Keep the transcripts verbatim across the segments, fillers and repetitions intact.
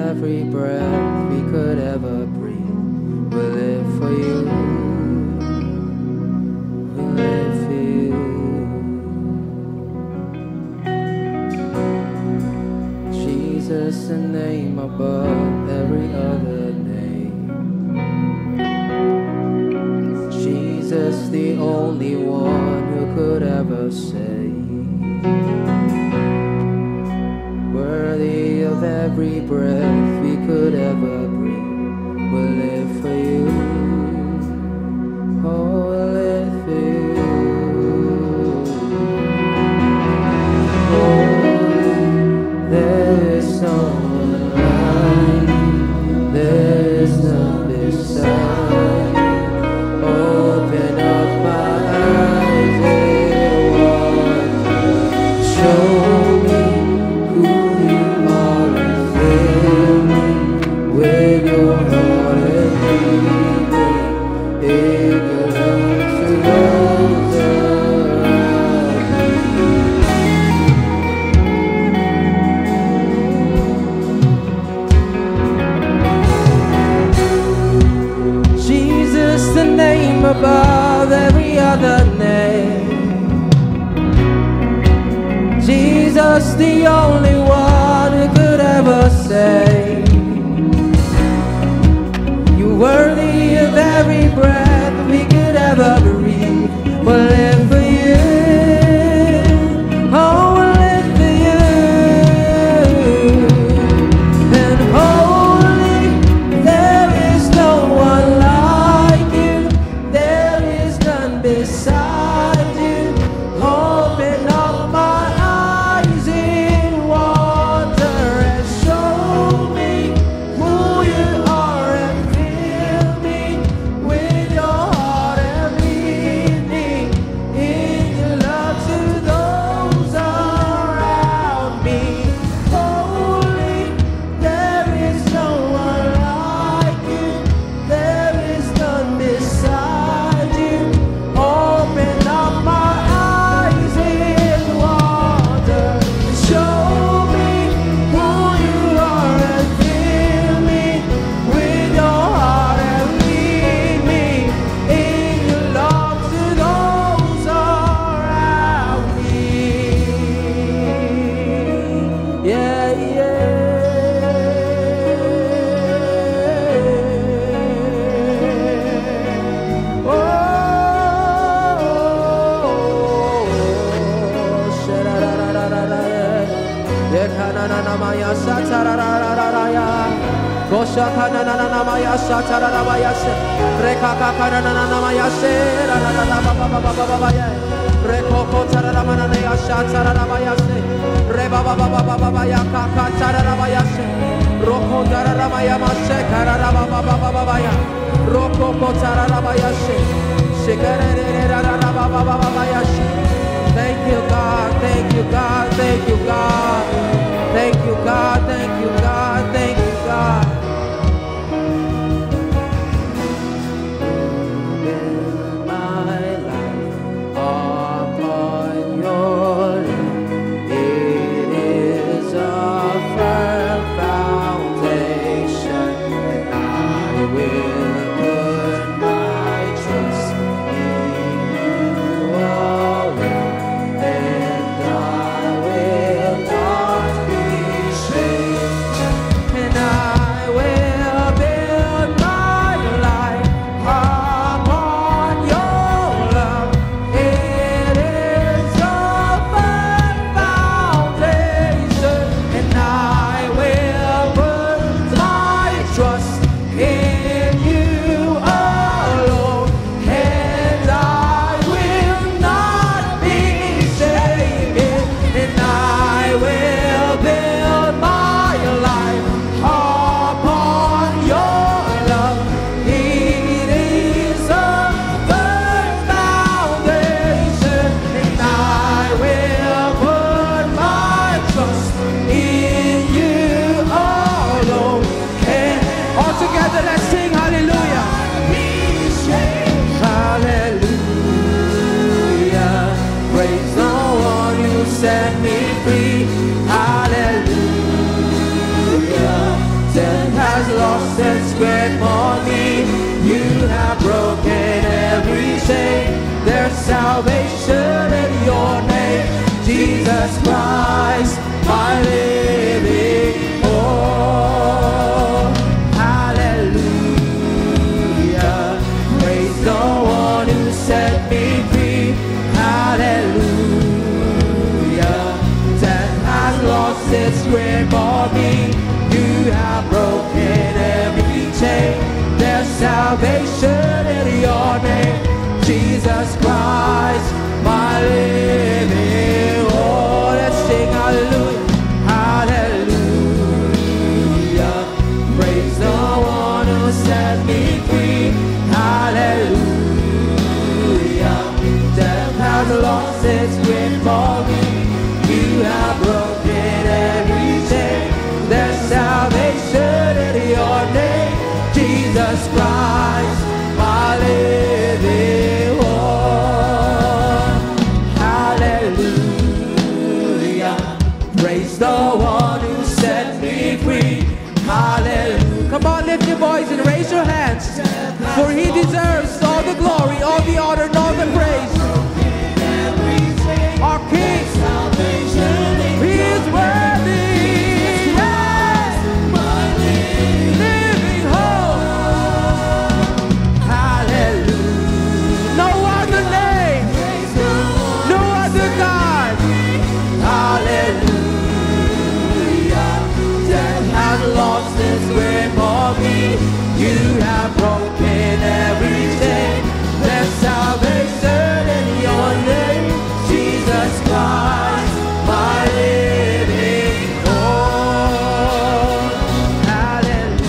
Every breath we could ever breathe, we live for you. We live for you. Jesus, the name above every other name. Jesus, the only one who could ever save. Worthy of every breath we could ever breathe, we live for you. Oh, we live for you. Oh, there is no one like you. There is none beside you. Open up my eyes and wonder. Show me who you are and fill me with your heart and lead me in your love to those around me. Jesus, the name above every other name. Jesus, the only one who could ever save. You're worthy of every breath we could ever breathe. We'll live for you. Oh, we'll live for you. And holy, there is no one like you. There is none beside you. Open up my eyes in wonder and show me who you are and fill me with your heart and lead me in your love to those around me. Holy, there is no one like you. There is none beside you. Open up my eyes in wonder. Show me who you are and fill me with your heart and lead me in your love to those around me. Yeah, yeah. Oh, sha-ra-ra-ra-ra-ra-ra. Ye-ka-na-na-na-ma-ya, sha-ta-ra-ra-ra-ra-ra-ya. Kosha-ka-na-na-na-na-ma-ya, sha-ta-ra-ra-ba-ya-she. Re-ka-ka-ka-na-na-na-na-ma-ya-she, ra-ra-ra-ra-ba-ba-ba-ba-ba-ba-ya. Re-ko-ko-ta-ra-ra-ma-na-na-ya, sha-ta-ra-ra-ba-ya-she. Re-ba-ba-ba-ba-ba-ba-ya, ka-ka-ta-ra-ra-ba-ya-she. Ro-ko-ta-ra-ra-ma-ya, ma-she-ka-ra-ra-ba-ba-ba-ba-ba-ya. Ro-ko-ko-ta-ra-ra-ba-ya-she. She-ka-ra-ra-ra-ra-ra-ba-ba-ba-ba-ya-she. Thank you, God. Thank you, God. Thank you, God. Thank you, God. Thank you, God. Thank you, God. Build my life upon your love. It is a firm foundation, and I will put my trust in you alone, and I will Salvation in your name, Jesus Christ, my living hope. Hallelujah. Praise the one who set me free. Hallelujah. Death has lost its grip on me. You have broken every chain. There's salvation in your name, Jesus Christ, my living hope. Let's sing hallelujah, hallelujah. Praise the one who set me free. Hallelujah. Death has lost its grip on me. You have broken every chain. There's salvation in your name, Jesus Christ, my living hope. Hallelujah. Praise the one who set me free. Hallelujah. Come on, lift your voice and raise your hands. For he deserves all the glory, all the honor, and all the praise. Our King, he is worthy. Yes. Living hope. Hallelujah. No other name. No other God. Hallelujah. Death has lost its grip on me. You have broken every chain. There's salvation in your name, Jesus Christ, my living hope. Hallelujah.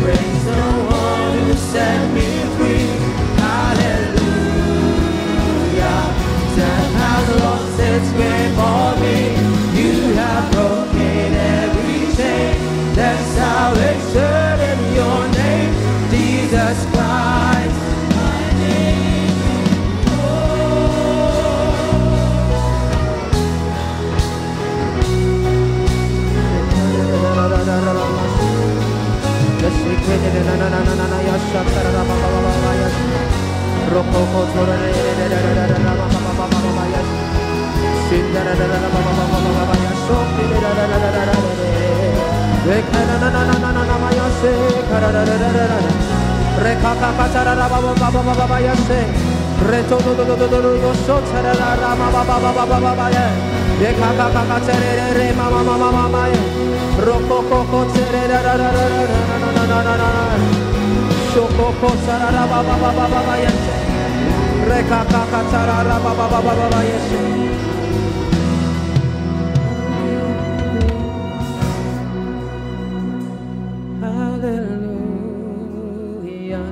Praise the one who set me free. Hallelujah. Death has lost its grip on me. You have broken every chain. There's salvation in your name, Jesus Christ. Hallelujah.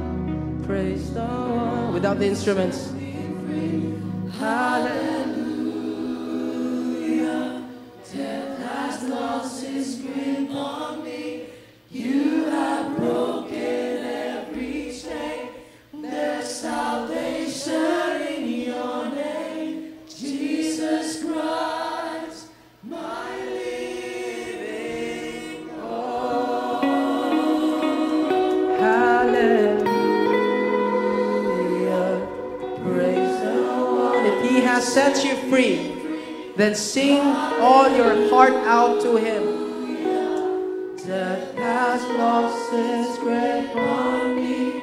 Praise the Lord. Without the instruments. Hallelujah. Death has lost its grip on me. You have broken every chain. There's salvation in your name, Jesus Christ, my living hope. Hallelujah. Praise the Lord. If he has set you free, then sing all your heart out to him. Death has lost its grip on me.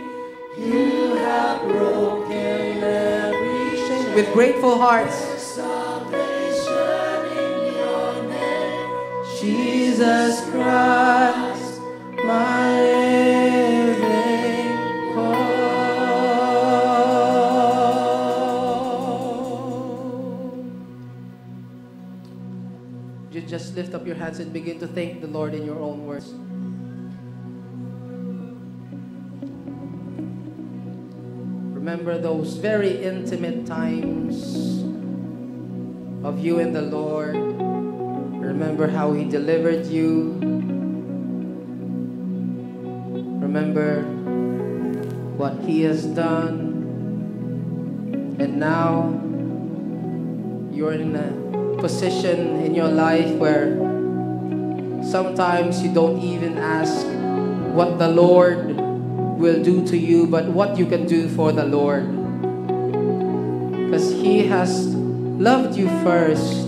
You have broken every chain. With grateful hearts. Salvation in your name, Jesus Christ, my living hope. You just lift up your hands and begin to thank the Lord in your own words. Remember those very intimate times of you and the Lord. Remember how He delivered you. Remember what He has done. And now, you're in a position in your life where sometimes you don't even ask what the Lord will do to you, but what you can do for the Lord. Because He has loved you first.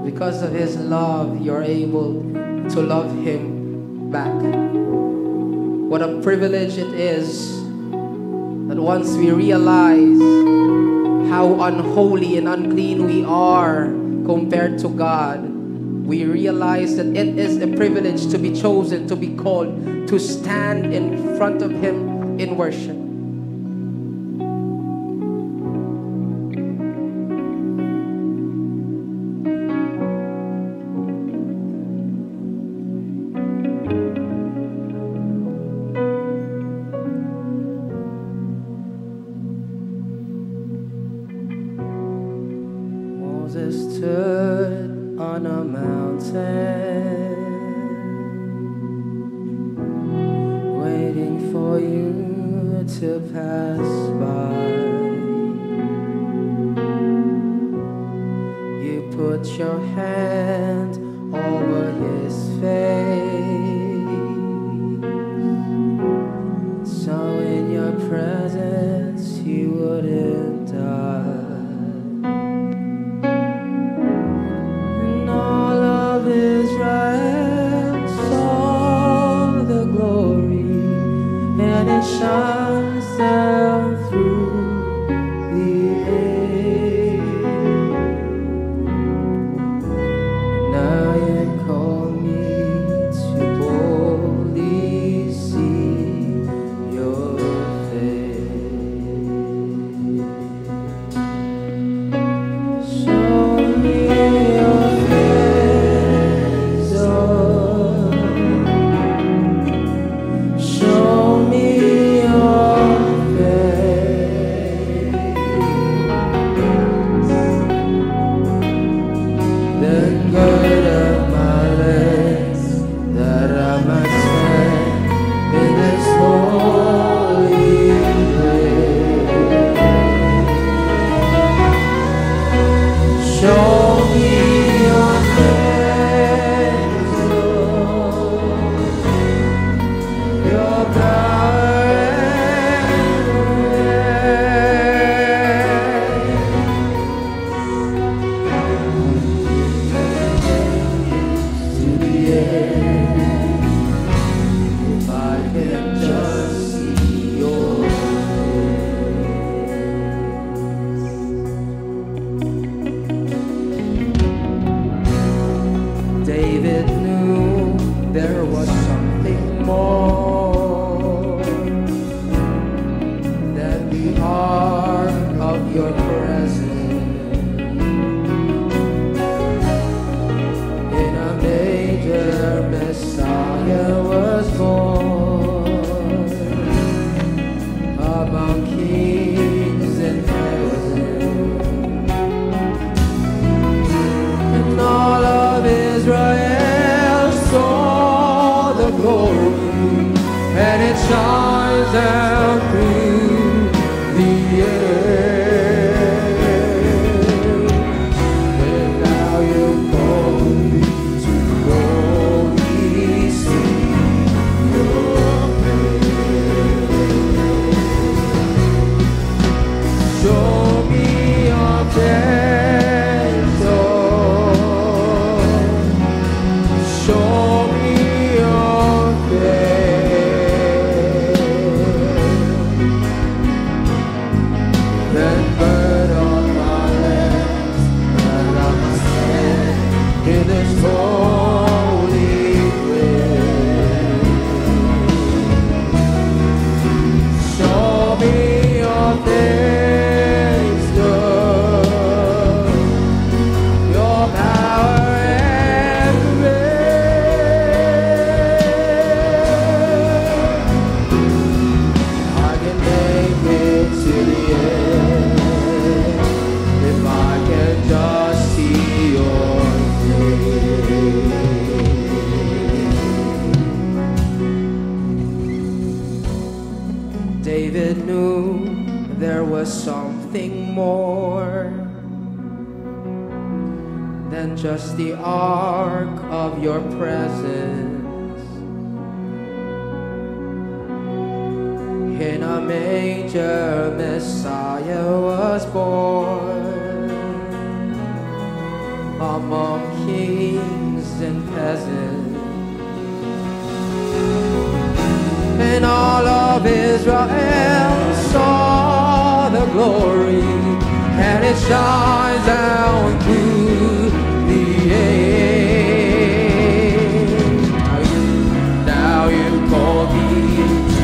Because of His love, you're able to love Him back. What a privilege it is that once we realize how unholy and unclean we are compared to God, we realize that it is a privilege to be chosen, to be called, to stand in front of Him in worship. Moses stood on a mountain, waiting for you to pass by. You put your hand over his face. So in your presence, he wouldn't die. And all of Israel saw the glory, and it shines down through the age. Now you call me to boldly see your face. Show me your face, oh. Show me your face. Then gird up my legs that I might stand in this holy place. Show me your face, Lord, your power and grace. To the end, if I can just see your face. David knew there was something more than the ark of your presence. In a manger, Messiah was born among kings in heaven. And all of Israel saw the glory, and it shines down through the air. And now you call me to go see your face. Show me your face, oh. Show me your face. Then burn all my lands that I must stand in this holy place. Show me your face, Lord, your power and grace. I can make it to the end if I can just see your face. David knew there was something more than just the ark of your presence. He In a manger, Messiah was born among kings and peasants. And all of Israel saw the glory, and it shines down to the earth. Now you, now you call me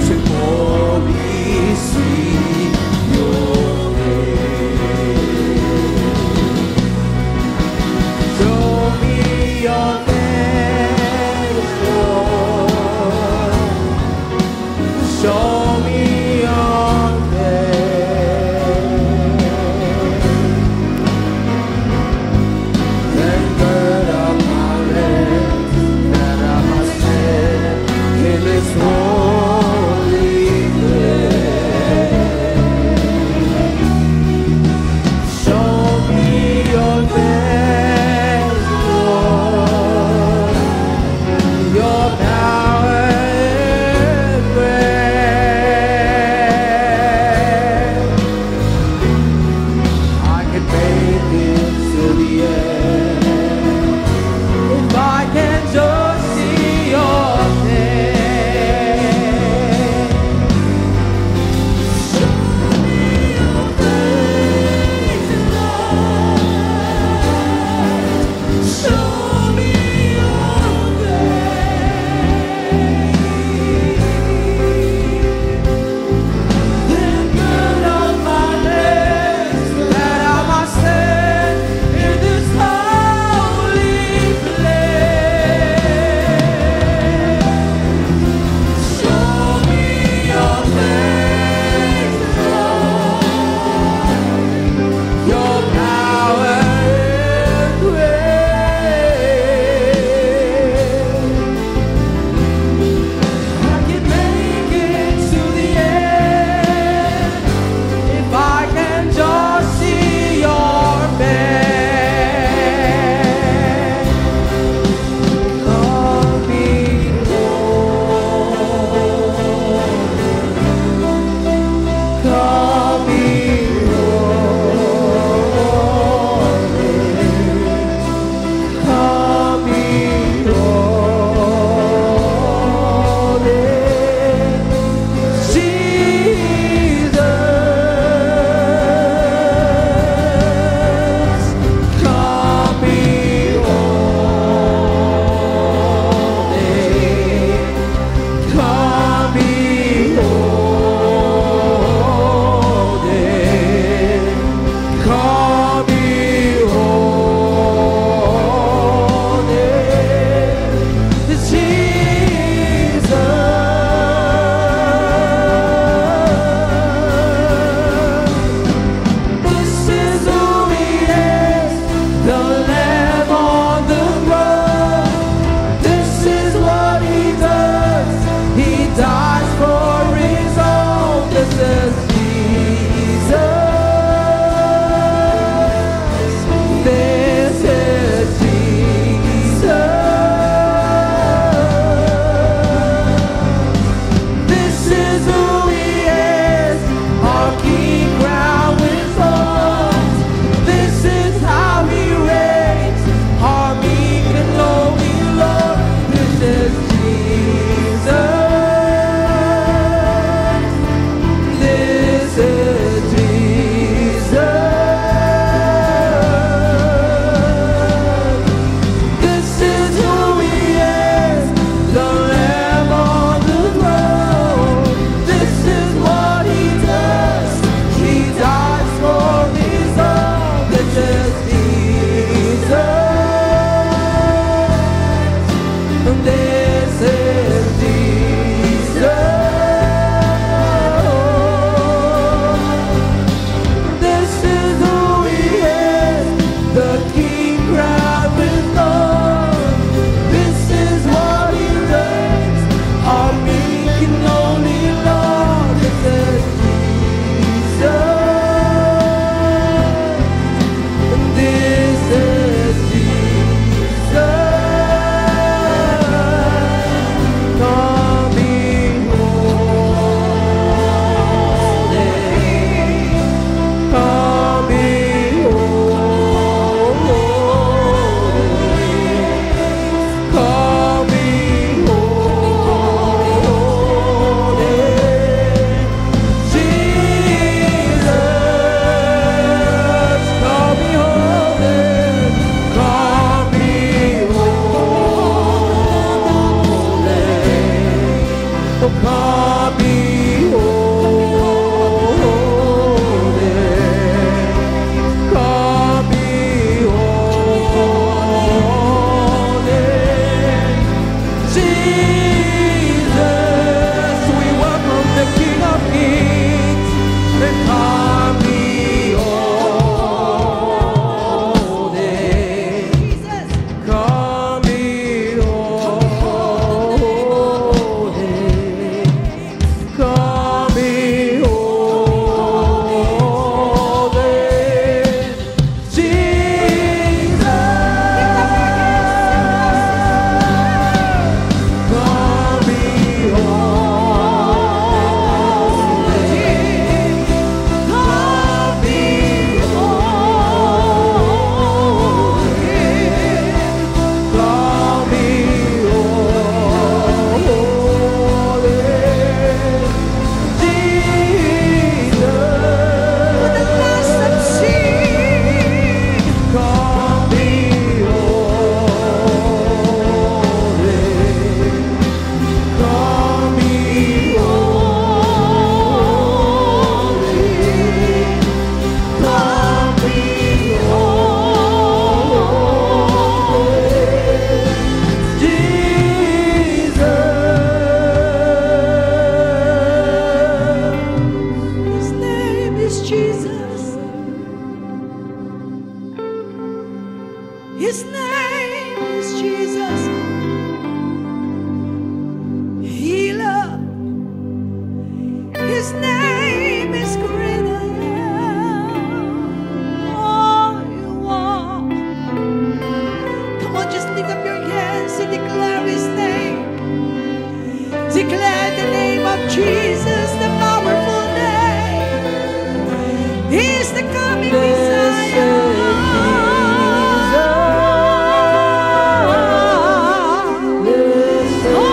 to boldly sing your name. Show me your face, Lord. Show me your face. name is greater than all you are. Come on, just lift up your hands and declare His name. Declare the name of Jesus, the powerful name. He is the coming Messiah. Oh,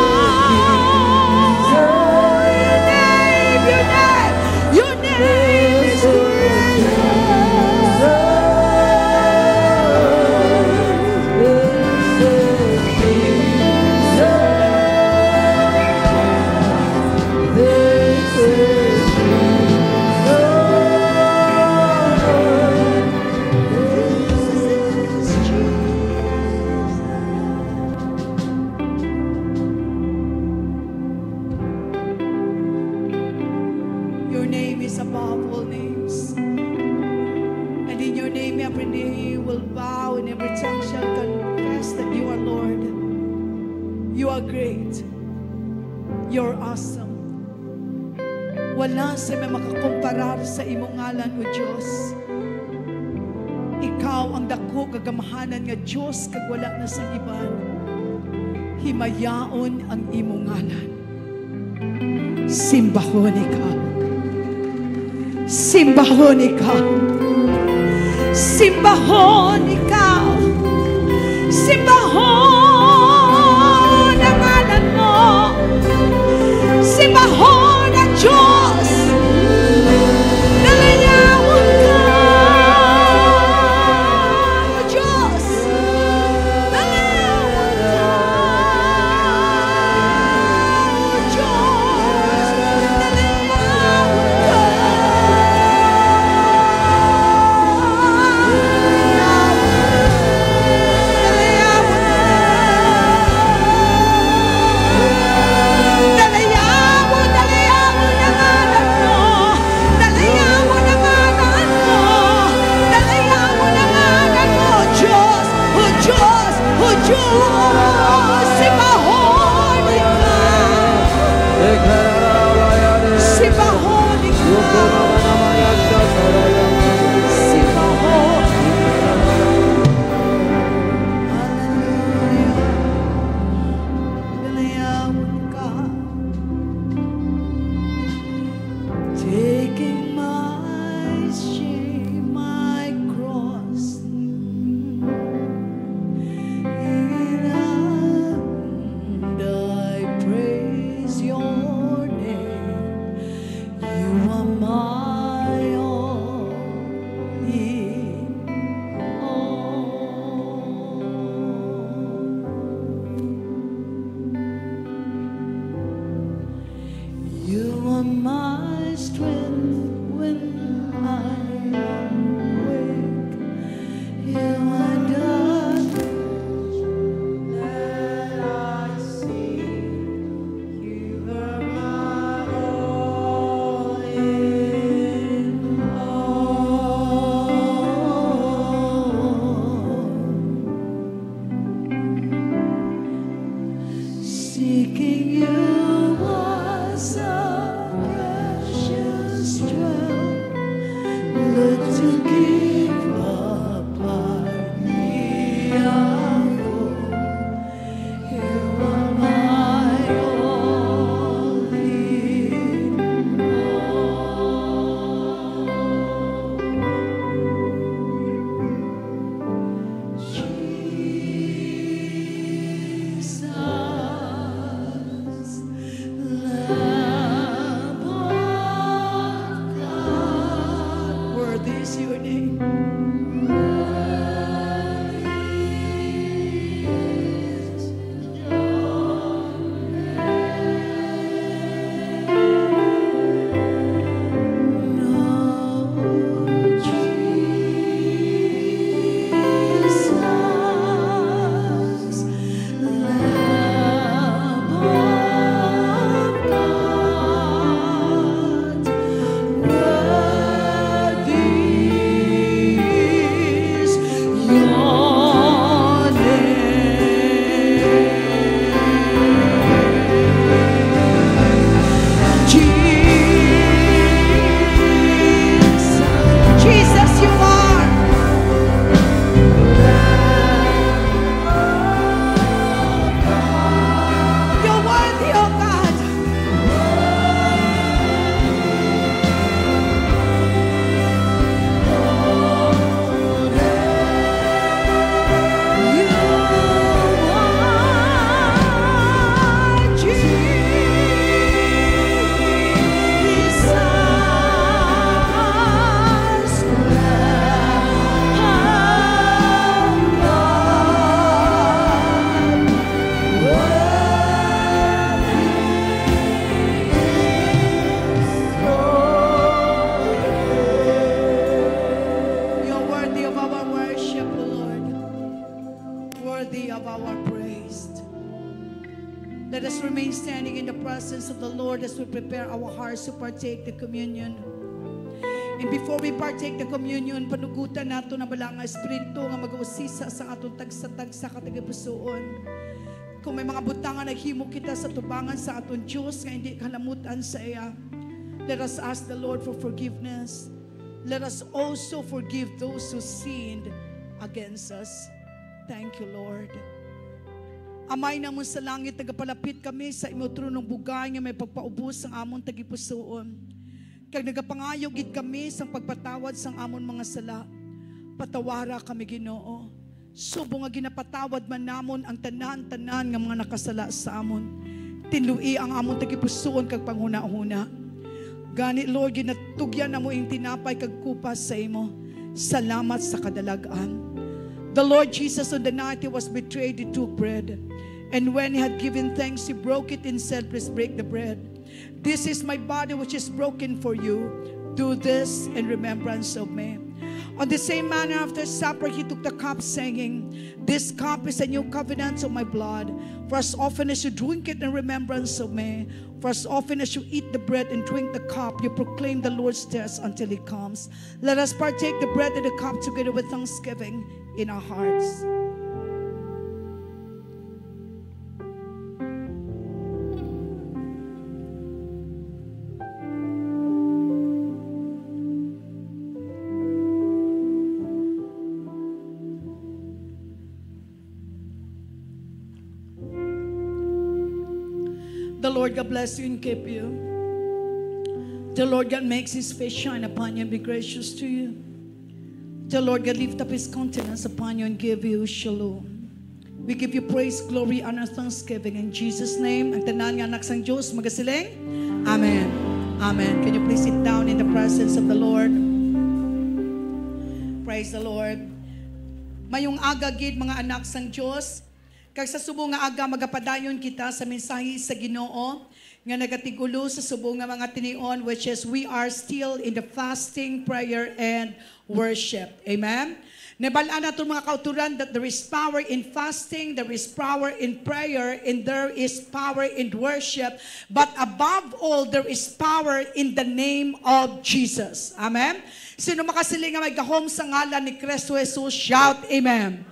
your name, your name, your name is great. Your name is above all names. And in your name, every knee will bow and every tongue shall confess that you are Lord. You are great. You're awesome. Wala sa may makakomparar sa imong ngalan, O Dios. Ikaw ang dako kag gamhanan nga Dios, kag wala na sang iban. Himayaon ang imong ngalan. Simbahon ikaw. Simbahon ikaw. Simbahon ikaw. Simbahon ang ngalan mo. Simbahon ang Dios. Dalayawon ka, O Dios. Dalayawon ka, O Dios. Dalayawon ka. Dalayawon, dalayawon ang ngalan mo. Dalayawon ang ngalan mo. Dalayawon ang ngalan mo, Dios. O Dios, o Dios, simbahon ikaw. Simbahon ikaw. Simbahon. Hallelujah. Dalayawon ka. Taking my shame, my cross, and I praise your name. You are my all in all. You are my strength when I am weak. You are the that I see. You are my all in all. Seeking you was a precious thrill. Look to give up my love. You are my all in all. Jesus, Lamb of God. Worthy is your name. Presence of the Lord as we prepare our hearts to partake the communion. And before we partake the communion, panugutan nato na bala nga Espiritu nga mag-usisa sa aton tagsa-tagsa ka tagipusoon. Kung may mga butang nga naghimo kita sa tubangan sa aton Dios nga hindi kahalamutan sa iya, let us ask the Lord for forgiveness. Let us also forgive those who sinned against us. Thank you, Lord. Amay namon sa langit, nagapalapit kami sa imo tronong bugay nga may pagpaubos sang amon tagipusoon. Kag nagapangayo gid kami sang pagpatawad sang amon mga sala. Patawara kami, Ginoo, subong nga ginapatawad man namon ang tanan-tanan nga mga nakasala sa amon. Tinloi ang amon tagipusoon kag panghunahuna. Gani, Lord, ginatugyan namo ing tinapay kag kupas sa imo. Salamat sa kadalag-an. The Lord Jesus, on the night he was betrayed, he took bread. And when he had given thanks, he broke it and said, "Please break the bread. This is my body which is broken for you. Do this in remembrance of me." On the same manner, after supper, he took the cup, saying, "This cup is a new covenant of my blood. For as often as you drink it in remembrance of me, for as often as you eat the bread and drink the cup, you proclaim the Lord's death until he comes." Let us partake the bread and the cup together with thanksgiving in our hearts. The Lord God bless you and keep you. The Lord God makes his face shine upon you and be gracious to you. The Lord God lift up his countenance upon you and give you shalom. We give you praise, glory, honor, thanksgiving in Jesus' name. Ang tanan nga anak sang Dios magasiling, "Amen. Amen." Can you please sit down in the presence of the Lord? Praise the Lord. Mayong aga gid, mga anak sang Dios. Kag sa subong nga aga, magapadayon kita sa mensahe sa Ginoo nga nagatig-ulo sa subong nga mga tinion, which is, we are still in the fasting, prayer, and worship. Amen? Nabal-an naton, mga kauturan, that there is power in fasting, there is power in prayer, and there is power in worship. But above all, there is power in the name of Jesus. Amen? Sino makasiling nga may gahom sa ngalan ni Kristo Jesus? Shout, "Amen."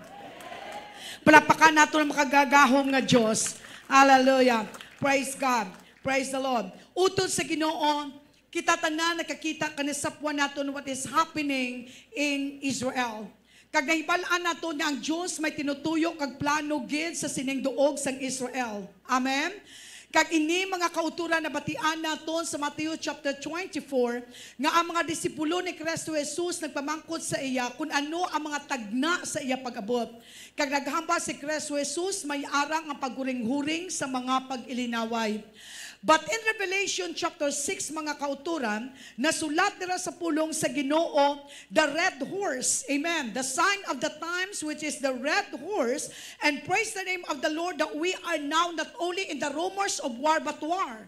Palakpakan nato ang makagagahom nga Dios. Hallelujah. Praise God. Praise the Lord. Utod sa Ginoo, kita tanan nakakita, kanasapwan naton what is happening in Israel. Kag nahibal-an naton nga ang Dios may tinutuyo kag plano gid sa sining duog sang Israel. Amen? Kag ini, mga kauturan, nabatian naton sa Mateo chapter twenty-four, nga ang mga disipulo ni Kristo Jesus nagpamangkot sa iya kun ano ang mga tagna sa iya pag-abot. Kag naghambal si Kristo Jesus, may ara nga paghuring-huring sa mga pag-ilinaway. But in Revelation chapter six, mga kauturan, nasulat dira sa pulong sa Ginoo, the red horse. Amen. The sign of the times, which is the red horse. And praise the name of the Lord that we are now not only in the rumors of war, but war.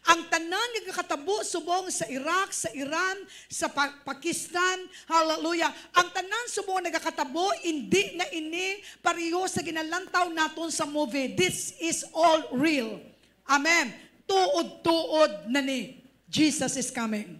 Ang tanan nagakatabo subong sa Iraq, sa Iran, sa Pa-, Pakistan, hallelujah. Ang tanan subong nagakatabo, hindi na ini pareho sa ginalantaw naton sa movie. This is all real. Amen. Tuod-tuod na ni. Jesus is coming.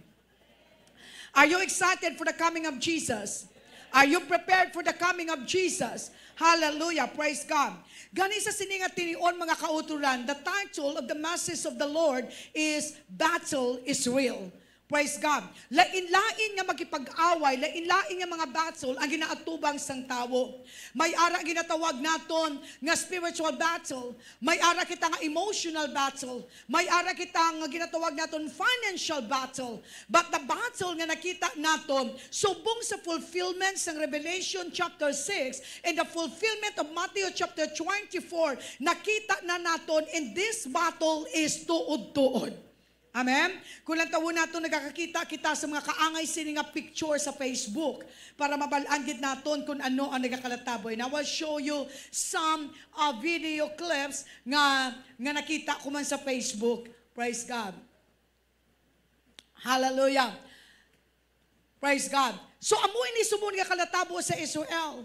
Are you excited for the coming of Jesus? Are you prepared for the coming of Jesus? Hallelujah. Praise God. Gani sa sini nga tinion, mga kauturan, the title of the message of the Lord is Battle is Real. Praise God. Lain-lain nga makipag-away, lain-lain nga mga battle ang ginaatubang sang tawo. May ara ginatawag naton nga spiritual battle, may ara kita nga emotional battle, may ara kita nga ginatawag naton financial battle. But the battle nga nakita naton subong sa fulfillment sang Revelation chapter six and the fulfillment of Matthew chapter twenty-four, nakita na naton in this battle is tuod-tuod. Amen? Kung lantawon naton, nagakakita kita sa mga kaangay sini nga picture sa Facebook para mabal-an gid naton kung ano ang nagakalataboy. And I will show you some, uh, video clips nga, nga nakita ko man sa Facebook. Praise God. Hallelujah. Praise God. So, amo ini subong nga kalatabo sa Israel.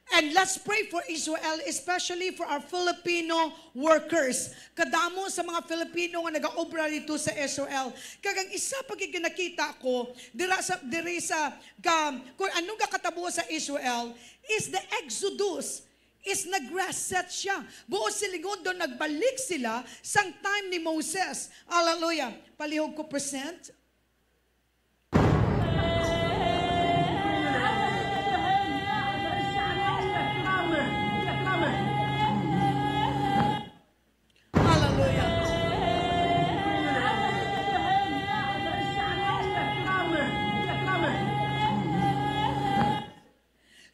And let's pray for Israel, especially for our Filipino workers. Kadamo sa mga Filipino nga nagaobra dito sa Israel. Kag ang isa pa gid nga nakita ko dira sa, diri sa ka, kung ano nga katabo sa Israel is the Exodus, is nag-reset siya. Buot silingon, do nagbalik sila sang time ni Moses. Hallelujah. Palihog ko percent. Hallelujah.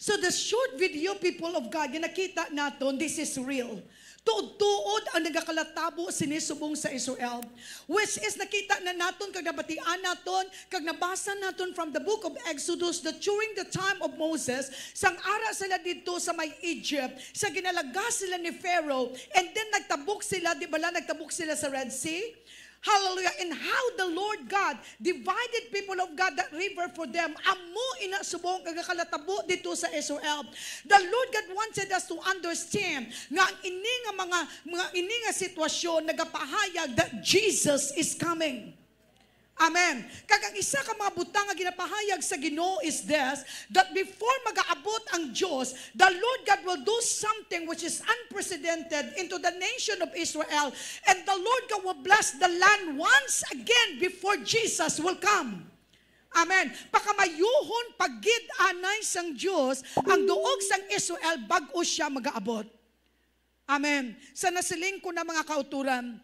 So the short video, people of God, nga nakita naton, this is real. Tuod-tuod ang nagakalatabo sini subong sa Israel, which is nakita na naton kag nabatian naton kag nabasa naton from the book of Exodus that during the time of Moses, sang ara sila didto sa may Egypt, sa ginalaga sila ni Pharaoh, and then nagtabok sila, di bala nagtabok sila sa Red Sea? Hallelujah. And how the Lord God divided, people of God, that river for them. Amo ina subong nga nakalatabo dito sa Israel. The Lord God wanted us to understand nga ang ini nga mga, mga ini nga sitwasyon nagapahayag that Jesus is coming. Amen. Kag ang isa ka mga butang nga ginapahayag sa Ginoo is this, that before magaabot ang Dios, the Lord God will do something which is unprecedented into the nation of Israel, and the Lord God will bless the land once again before Jesus will come. Amen. Pakamayuhon pa gid anay sang Dios ang duog sang Israel bag-o siya magaabot. Amen. Sa nasiling ko na, mga kauturan,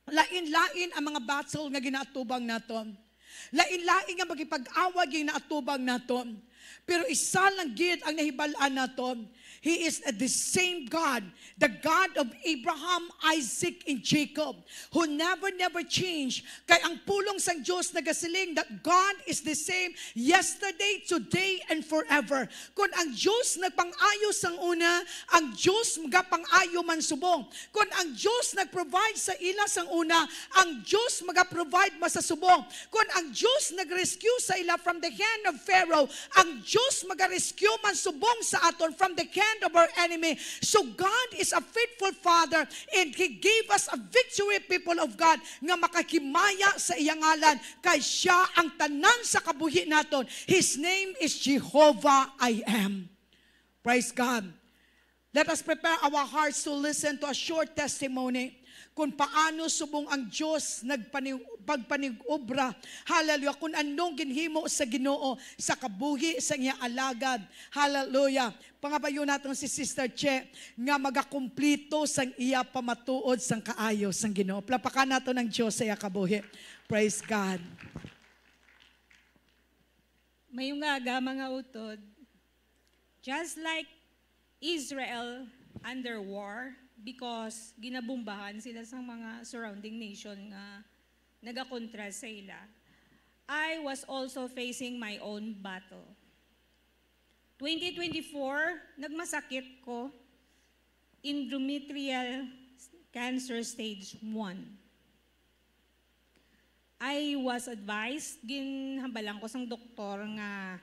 lain-lain ang mga battle nga ginaatubang naton. Lain-lain nga makipag-away ginaatubang naton. Pero isa lang gid ang nahibal-an naton. He is the same God, the God of Abraham, Isaac, and Jacob, who never, never change. Kay ang pulong sang Dios nagasiling that God is the same yesterday, today, and forever. Kon ang Dios nagpang-ayo sang una, ang Dios magapang-ayo man subong. Kon ang Dios nag-provide sa ila sang una, ang Dios maga-provide man sa subong. Kon ang Dios nag-rescue sa ila from the hand of Pharaoh, ang Dios maga-rescue man subong sa aton from the hand of our enemy. So God is a faithful Father, and He gave us a victory, people of God, nga makahimaya sa iya ngalan, kay siya ang tanan sa kabuhi naton. His name is Jehovah I Am. Praise God. Let us prepare our hearts to listen to a short testimony kung paano subong ang Dios nagpani-, pagpanig-obra. Hallelujah. Kung anong ginhimo sa Ginoo sa kabuhi sa iya alagad. Hallelujah. Pangabayon naton si Sister Che nga magakumplito sang iya pamatuod sang kaayo sang Ginoo. Plapakan naton ang Dios sa iya kabuhi. Praise God. Mayong aga, mga utod. Just like Israel under war, because ginabombahan sila sa mga surrounding nation nga nagakontra sa ila, I was also facing my own battle. Twenty twenty-four, nagmasakit ko, endometrial cancer stage one. I was advised, ginhambalan ko sang doktor nga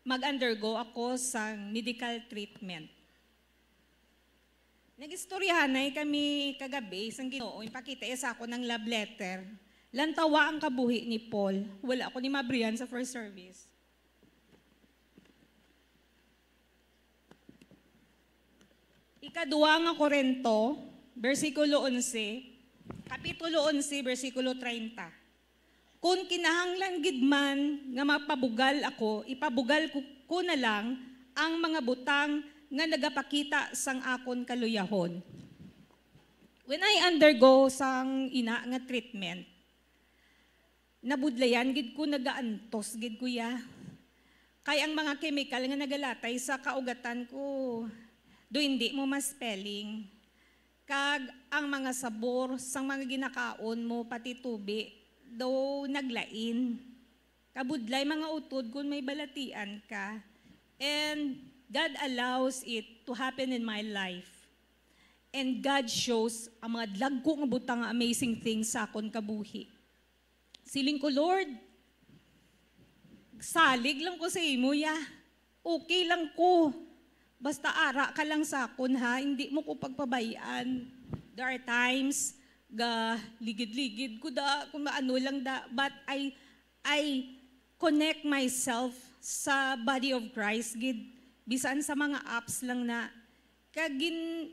mag-undergo ako sang medical treatment. Nag-istoryahanay kami kagabi sang Ginoo, ipakita iya sa ako ng love letter. Lantawa ang kabuhi ni Paul. Wala ako ni mabrihan sa first service. Ikadua nga Corinto, bersikulo onse, kapitulo onse, bersikulo treinta. Kon kinahanglan gid man nga mapabugal ako, ipabugal ko, ko na lang ang mga butang nga nagapakita sang akon kaluyahon. When I undergo sang ina nga treatment, nabudlayan gid ko, nagaantos gid ko ya. Kay ang mga kemikal nga nagalatay sa kaugatan ko, do hindi mo ma-spelling. Kag ang mga sabor sang mga ginakaon mo, pati tubi, daw naglain. Kabudlay, mga utod, kon may balatian ka. And God allows it to happen in my life. And God shows ang mga dagko nga butang nga amazing things sa akon kabuhi. Siling ko, "Lord, salig lang ko sa imo, ya." Okay lang ko. Basta ara ka lang sa akon, ha? Hindi mo ko pagpabay-an. There are times, ga ligid-ligid ko da, kung maano lang da. But I, I connect myself sa body of Christ, gid. Bisan sa mga apps lang na. Kag gin-,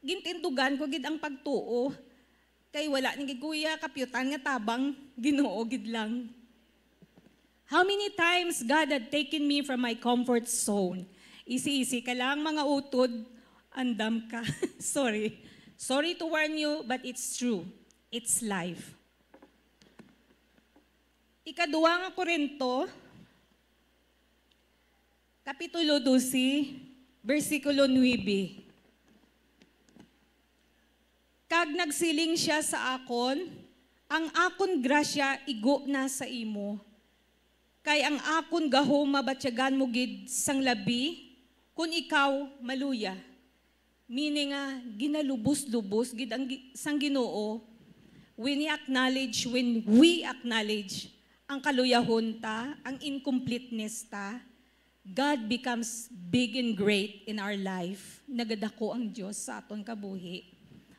gintindugan ko gid ang pagtuo. Kay wala ni gid kuya kapyutan nga tabang, Ginoo gid lang. How many times God had taken me from my comfort zone? Isi-isi ka lang, mga utod, andam ka. Sorry. Sorry to warn you, but it's true. It's life. Ikaduha nga Corinto, Kapitulo dose, bersikulo nuebe. Kag nagsiling sia sa akon, "Ang akon grasya igo na sa imo, kay ang akon gahom mabatyagan mo gid sang labi kon ikaw maluya." Meaning nga, ginalubos-lubos gid ang gi-, sang Ginoo. When we acknowledge, when we acknowledge ang kaluyahon ta, ang incompleteness ta, God becomes big and great in our life. Nagadako ang Dios sa aton kabuhi.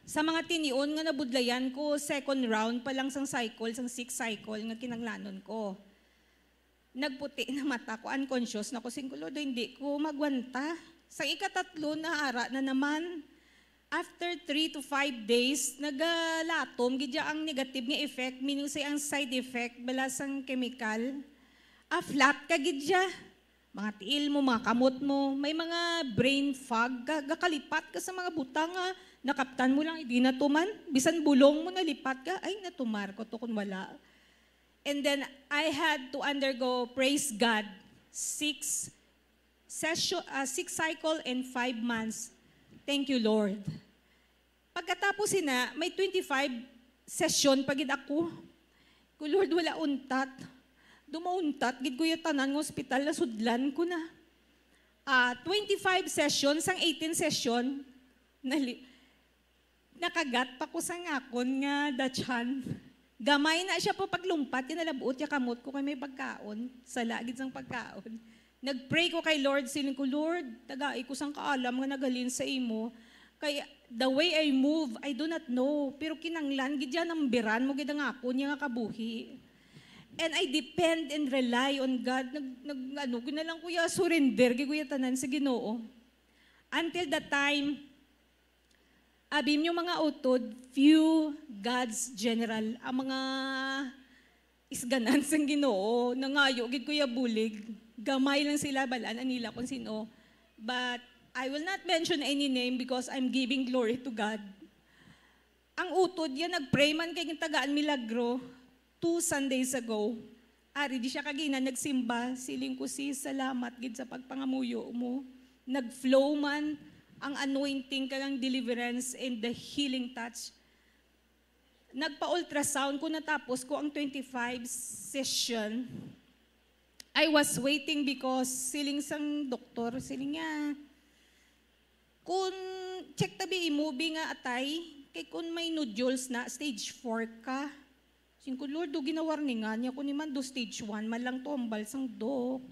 Sa mga tinion nga nabudlayan ko, second round pa lang sang cycle, sang sixth cycle nga kinanglanon ko. Nagputi na mata ko, unconscious na ko, sing ko, "Lord, hindi ko magwanta." Sa ikatatlo, naara na naman. After three to five days, nagalatom gid ya ang negative nga effect, meaning say ang side effect bala sang chemical. Ah, flat ka gid ya. Mga tiil mo, mga kamot mo, may mga brain fog ka, gakalipat ka sa mga butang nga nakaptan mo lang, hindi na tuman. Bisan bulong mo, nalipat ka, "Ay, natumar ko to kung wala." And then I had to undergo, praise God, six session, ah, six cycle and five months. Thank you, Lord. Pagkatapos sina, may twenty-five session pa gid ako. Ko, "Lord, wala untat." Dumauntat gid ko ya tanan nga ospital, nasudlan ko na. Ah, twenty-five session, sang eighteen session, nali-, nakagat pa ko sang akon nga dachshund. Gamay na sia pa paglumpat, kay nalab-ot ya kamot ko kay may pagkaon. Sala gid sang pagkaon. Nag-pray ko kay Lord, siling ko, "Lord, tagai ko sang kaalam nga naghalin sa imo. Kay the way I move, I do not know. Pero kinanglan gid ya, nambiran mo gid ang akon ya nga kabuhi." And I depend and rely on God. Nag, nag, ano, gid na lang ko ya, surrender gid ko ya tanan sa Ginoo. Until the time, abi niyo, mga utod, few God's general, ang mga isganan sang Ginoo, nangayo gid ko ya bulig. Gamay lang sila, balaan nila kung sino. But I will not mention any name because I'm giving glory to God. Ang utod ya nag-pray man kay gintagaan milagro two Sundays ago. Ari di sia kagina nagsimba, siling ko, "Sis, salamat gid sa pagpangamuyo mo." Nag-flow man ang anointing kag ang deliverance and the healing touch. Nagpa-ultrasound ko natapos ko ang twenty-five session. I was waiting because siling sang doktor, siling niya, "Kun check tabi imo bi nga atay, kay kun may nodules na, stage four ka." Sing ko, "Lord, do ginawarningan niya ko ni man, do stage one man lang to, hambal sang dok."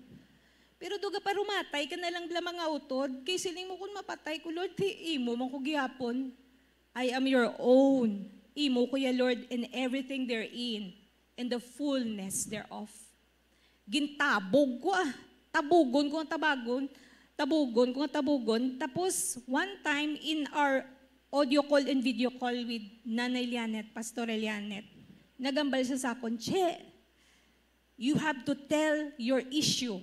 Pero do gaparumatay ka na lang bala, mga utod, kay siling mo kun mapatay ko, Lord, ti imo man ko gihapon. "I am your own. Imo ko ya, Lord, and everything therein, and the fullness thereof." Gintabog ko, ah. Tabugon ko nga tabagon. Tabugon ko nga tabugon. Tapos, one time in our audio call and video call with Nanay Lianet, Pastor Lianet, nagambal siya sa akon, "Che, you have to tell your issue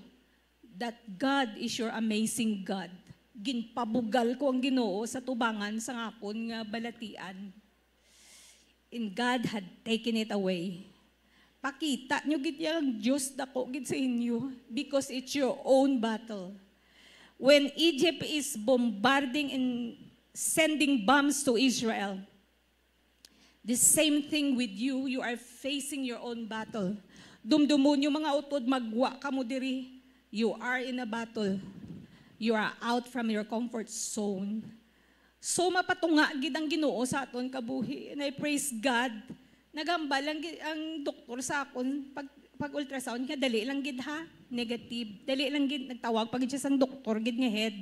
that God is your amazing God." Ginpabugal ko ang Ginoo sa tubangan sa akon nga balatian. And God had taken it away. Pakita nyo gid yang Dios dako gid sa inyo, because it's your own battle. When Egypt is bombarding and sending bombs to Israel, the same thing with you, you are facing your own battle. Dumdumon nyo, mga utod, magwa kamo diri. You are in a battle. You are out from your comfort zone. So, mapatunga gid ang Ginoo sa aton kabuhi. And I praise God. Nagambal ang, gi-, ang doktor sa akon, pag, pag-ultrasound nga dali lang gid ha, negative. Dali lang gid, nagtawag pa gid siya sang doktor gid nga head.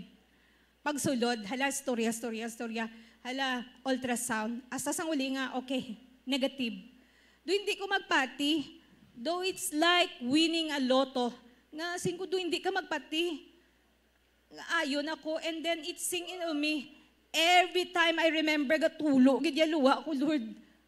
Pagsulod, hala, storya, storya, storya. Hala, ultrasound. Hasta sang uli nga, okay, negative. Do hindi ko magpati. Though it's like winning a lotto. Nga, singko, do hindi ka magpati. Nga ayon ako, and then it sink in on me. Every time I remember, gatulo gid ya luha ko, Lord.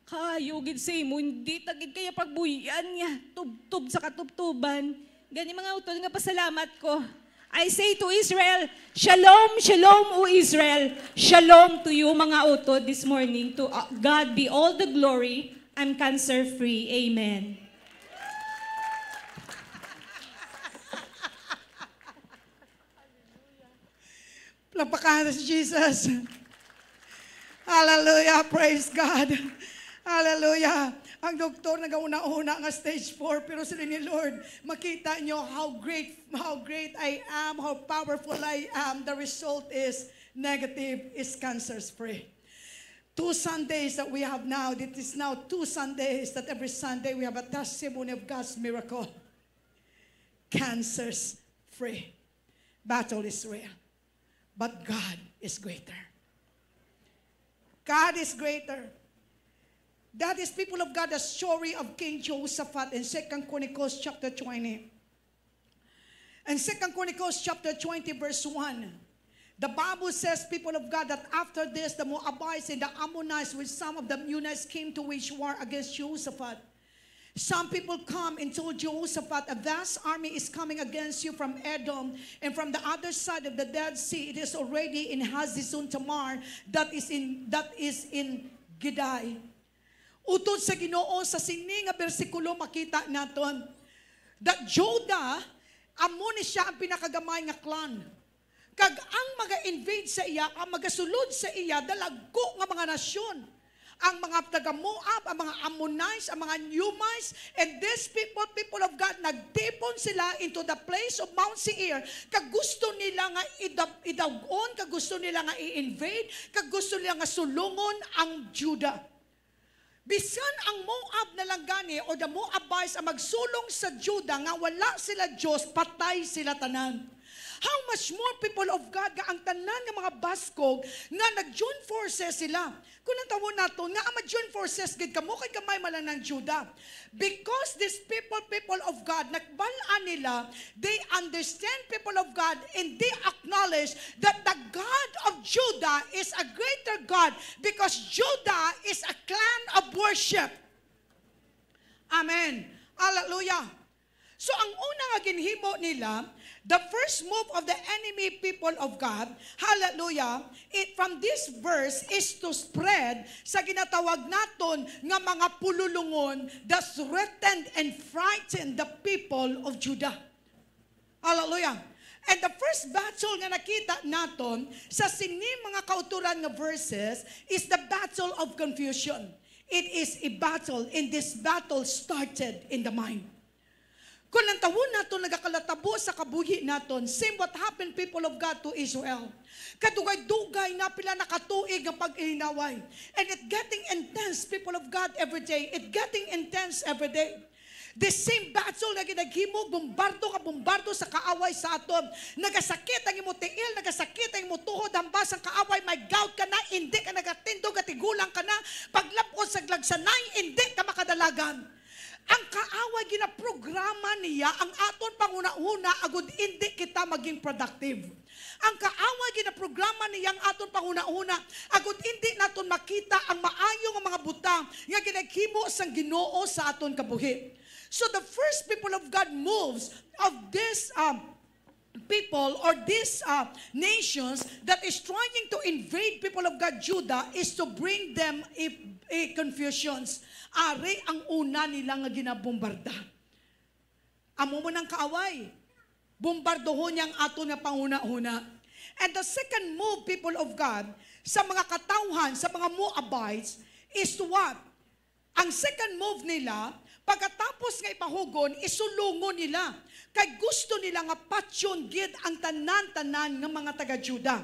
Kayo gid sa imo, hindi ta gid kaya pagbuy-an niya. Tubtob sa katubtoban. Gani, mga utod, nga pasalamat ko. I say to Israel, "Shalom, shalom, O Israel. Shalom to you, mga utod, this morning. To, uh, God be all the glory. I'm cancer-free. Amen." Palakpakan natin si Jesus. Hallelujah. Praise God. Hallelujah. Ang doktor nagauna-una nga stage four, pero sila ni Lord, makita nyo how great, how great I am, how powerful I am. The result is negative, is cancer free. Two Sundays that we have now, it is now two Sundays that every Sunday we have a testimony of God's miracle. Cancers free. Battle is real. But God is greater. God is greater. That is, people of God, the story of King Jehoshaphat in Second Chronicles chapter twenty. In Second Chronicles chapter twenty, verse one, the Bible says, people of God, that after this, the Moabites and the Ammonites with some of the Meunites came to wage war against Jehoshaphat. Some people come and told Jehoshaphat, "A vast army is coming against you from Edom and from the other side of the Dead Sea. It is already in Hazezon Tamar, that is in, that is in Gedi." Utod sa Ginoo, sa sini nga bersikulo makita naton that Judah, amo ni siya ang pinakagamay nga clan. Kag ang maga-invade sa iya, ang magasulod sa iya, dalagko nga mga nasyon. Ang mga taga-Moab, ang mga Ammonites, ang mga Neumite, and these people, people of God, nagtipon sila into the place of Mount Seir, kag gusto nila nga idab-, idag-on, kag gusto nila nga i-invade, kag gusto nila nga sulungon ang Judah. Bisan ang Moab na lang gani, or the Moabites, ang magsulong sa Judah nga wala sila Dios, patay sila tanan. How much more, people of God, nga ang tanan nga mga baskog nga nag-join forces sila? Kung nantawon naton nga ang mag-join forces gid kamo kay gamay man lang ang Judah. Because these people, people of God, nakbal-an nila, they understand, people of God, and they acknowledge that the God of Judah is a greater God, because Judah is a clan of worship. Amen. Hallelujah. So, ang una nga ginhimo nila, the first move of the enemy, people of God, hallelujah, it, from this verse is to spread sa ginatawag naton nga mga pululungon, that threatened and frightened the people of Judah. Hallelujah. And the first battle nga nakita naton sa sini mga kauturan nga verses is the battle of confusion. It is a battle, and this battle started in the mind. Kung ang tawo naton nagakalatabo sa kabuhi naton, same what happened, people of God, to Israel. Kadugay-dugay na, pila na ka tuig nga pag-ihinaway. And it getting intense, people of God, every day. It getting intense every day. The same battle nga ginaghimo, bombardo ka bombardo sa kaaway sa aton. Nagasakit ang imo tiil, nagasakit ang imo tuhod, hambas ang kaaway, may gout ka na, hindi ka nagatindog, gatigulang ka na, paglapos sa glagsanay, hindi ka makadalagan. Ang kaaway ginaprograma niya ang aton panghunahuna agud indi kita maging productive. Ang kaaway ginaprograma niya ang aton panghunahuna agud indi naton makita ang maayo nga mga butang nga ginaghimo sang Ginoo sa aton kabuhi. So the first people of God moves of this, um, people or these, uh, nations that is trying to invade, people of God, Judah, is to bring them a, a confusions. Ari ang una nila nga ginabombarda. Amo man ang kaaway. Bombardohon niya ang aton nga panghunahuna. And the second move, people of God, sa mga katawhan, sa mga Moabites, is what? Ang second move nila, pagkatapos nga ipahugon, isulungon nila. Kay gusto nila nga patyon gid ang tanan-tanan nga mga taga-Juda.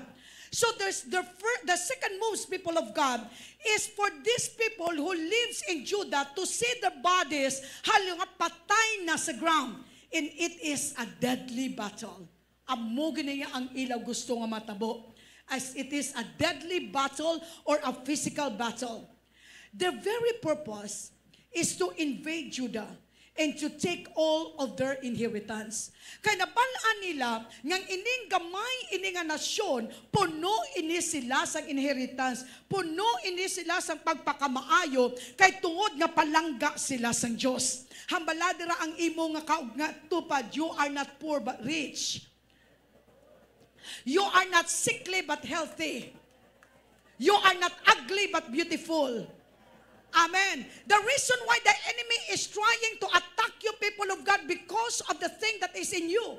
So there's the fir-, the second most, people of God, is for these people who lives in Judah to see their bodies, halo nga patay na sa ground. And it is a deadly battle. Amo gani nga ang ila gusto nga matabo, as it is a deadly battle or a physical battle. Their very purpose is to invade Judah and to take all of their inheritance. Kay nabal-an nila nga ining gamay ini nga nasyon, puno ini sila sang inheritance, puno ini sila sang pagpakamaayo, kay tungod nga palangga sila sang Dios. Hambala dira ang imo nga kaugma, tupad, you are not poor but rich. You are not sickly but healthy. You are not ugly but beautiful. Amen. The reason why the enemy is trying to attack you, people of God, because of the thing that is in you.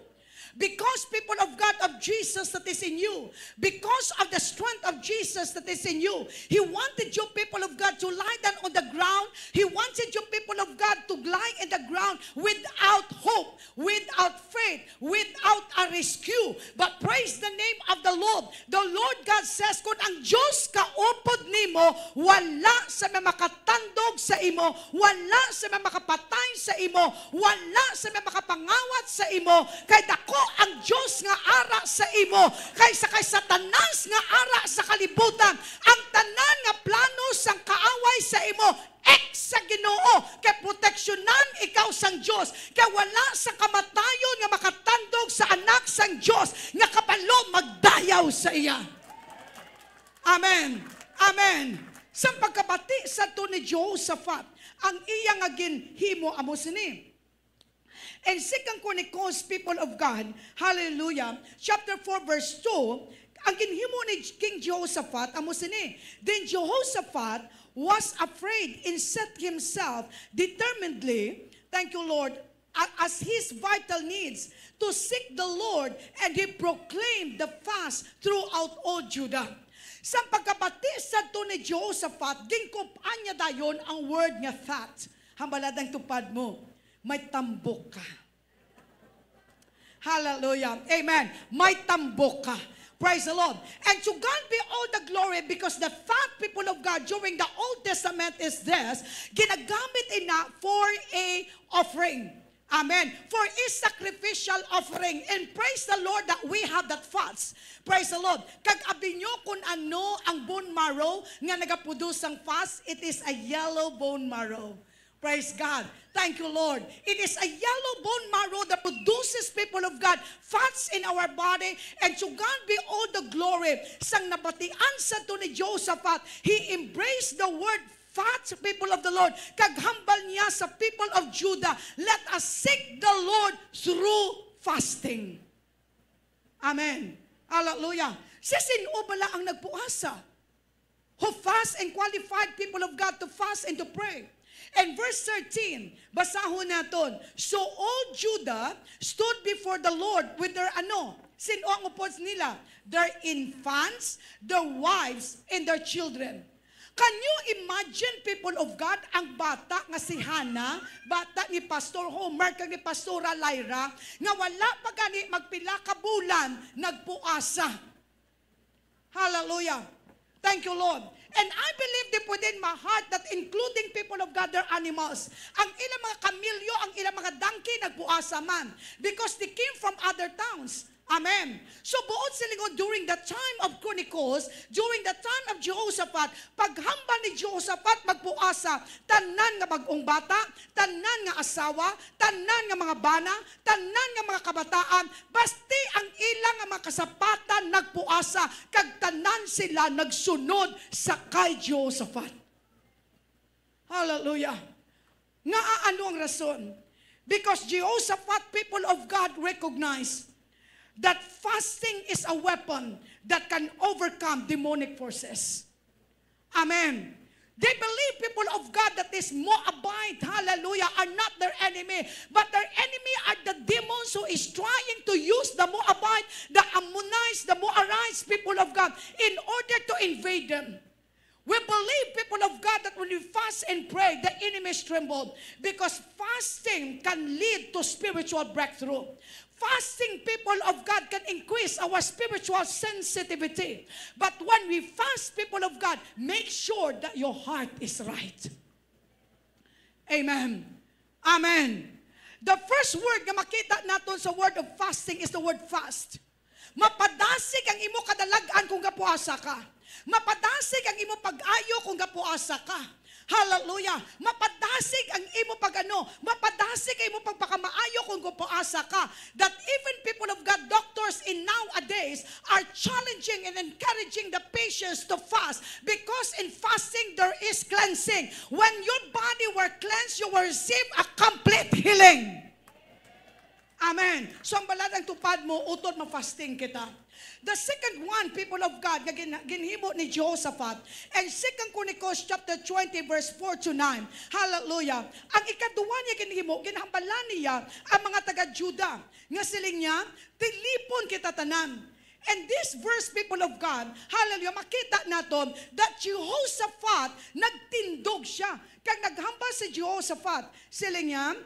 Because, people of God, of Jesus that is in you. Because of the strength of Jesus that is in you. He wanted you, people of God, to lie down on the ground. He wanted you, people of God, to lie in the ground without hope, without faith, without a rescue. But praise the name of the Lord. The Lord God says, kung ang Dios kaupod nimo, wala sa may makatandog sa imo, wala sa may makapatay sa imo, wala sa may makapangawat sa imo, kay dako ang Dios nga ara sa imo, kaysa kay Satanas nga ara sa kalibutan. Ang tanan nga plano sang kaaway sa imo, ex sa Ginoo, kay proteksyonan ikaw sang Dios, kay wala sa kamatayon nga makatandog sa anak sang Dios nga kabalo magdayaw sa iya. Amen. Amen. Sang pagkabati sadto ni Jehoshaphat, ang iya nga ginhimo amo sini. In Second Chronicles, people of God, hallelujah, chapter four, verse two, ang ginhimo ni King Jehoshaphat amo sini. Then Jehoshaphat was afraid and set himself determinedly, thank you, Lord, a-, as his vital needs to seek the Lord, and he proclaimed the fast throughout all Judah. Sang pagkabati sadto ni Jehoshaphat, ginkup-an niya dayon ang word nga fast. Hambala dang tupad mo, may tambok ka. Hallelujah. Amen. May tambok ka. Praise the Lord. And to God be all the glory, because the fact, people of God, during the Old Testament is this, ginagamit ina for a offering. Amen. For a sacrificial offering. And praise the Lord that we have that fats. Praise the Lord. Kag abi nyo kung ano ang bone marrow nga nagaproduce sang fats? It is a yellow bone marrow. Praise God. Thank you, Lord. It is a yellow bone marrow that produces, people of God, fats in our body. And to God be all the glory. Sang nabatian sadto ni Jehoshaphat, he embraced the word fat, people of the Lord. Kag hambal niya sa people of Judah, let us seek the Lord through fasting. Amen. Hallelujah. Si sin-o bala ang nagpuasa? Who fast and qualified, people of God, to fast and to pray. And verse thirteen, basahon naton. So all Judah stood before the Lord with their ano? Sin-o ang upod nila? Their infants, their wives, and their children. Can you imagine, people of God, ang bata nga si Hannah, bata ni Pastor Homer, kag ni Pastora Lyra, nga wala pa gani magpila ka bulan, nagpuasa? Hallelujah. Thank you, Lord. And I believe deep within my heart that including, people of God, their animals. Ang ilang mga kamilyo, ang ilang mga donkey, nagpuasa man. Because they came from other towns. Amen. So, buot silingon, during the time of Chronicles, during the time of Jehoshaphat, paghambal ni Jehoshaphat magpuasa, tanan nga bag-ong bata, tanan nga asawa, tanan nga mga bana, tanan nga mga kabataan, basti ang ila nga mga kasapatan nagpuasa, kag tanan sila nagsunod sa kay Jehoshaphat. Hallelujah. Nga ano ang rason? Because Jehoshaphat, people of God, recognize that fasting is a weapon that can overcome demonic forces. Amen. They believe, people of God, that these Moabite, hallelujah, are not their enemy, but their enemy are the demons who is trying to use the Moabite, the Ammonites, the Moarites, people of God, in order to invade them. We believe, people of God, that when we fast and pray, the enemies tremble, because fasting can lead to spiritual breakthrough. Fasting, people of God, can increase our spiritual sensitivity. But when we fast, people of God, make sure that your heart is right. Amen. Amen. The first word nga makita naton sa word of fasting is the word fast. Mapadasig ang imo kadalag-an kung gapuasa ka. Mapadasig ang imo pag-ayo kung gapuasa ka. Hallelujah. Mapadasig ang imo pag-ano, mapadasig ang imo pagpakamaayo kung gapuasa ka. That even, people of God, doctors in nowadays are challenging and encouraging the patients to fast, because in fasting there is cleansing. When your body were cleansed, you will receive a complete healing. Amen. So, ang baladang tupad mo, utod ma-fasting kita. The second one, people of God, nga gin-, ginhimo ni Jehoshaphat, and Second Chronicles chapter twenty, verse four to nine. Hallelujah. Ang ikaduwa niya ginhimo, ginhambalan niya ang mga taga-Juda. Nga siling niya, "Tilipon kita tanan." And this verse, people of God, hallelujah, makita naton that Jehoshaphat, nagtindog siya. Kag naghambal si Jehoshaphat, siling niya,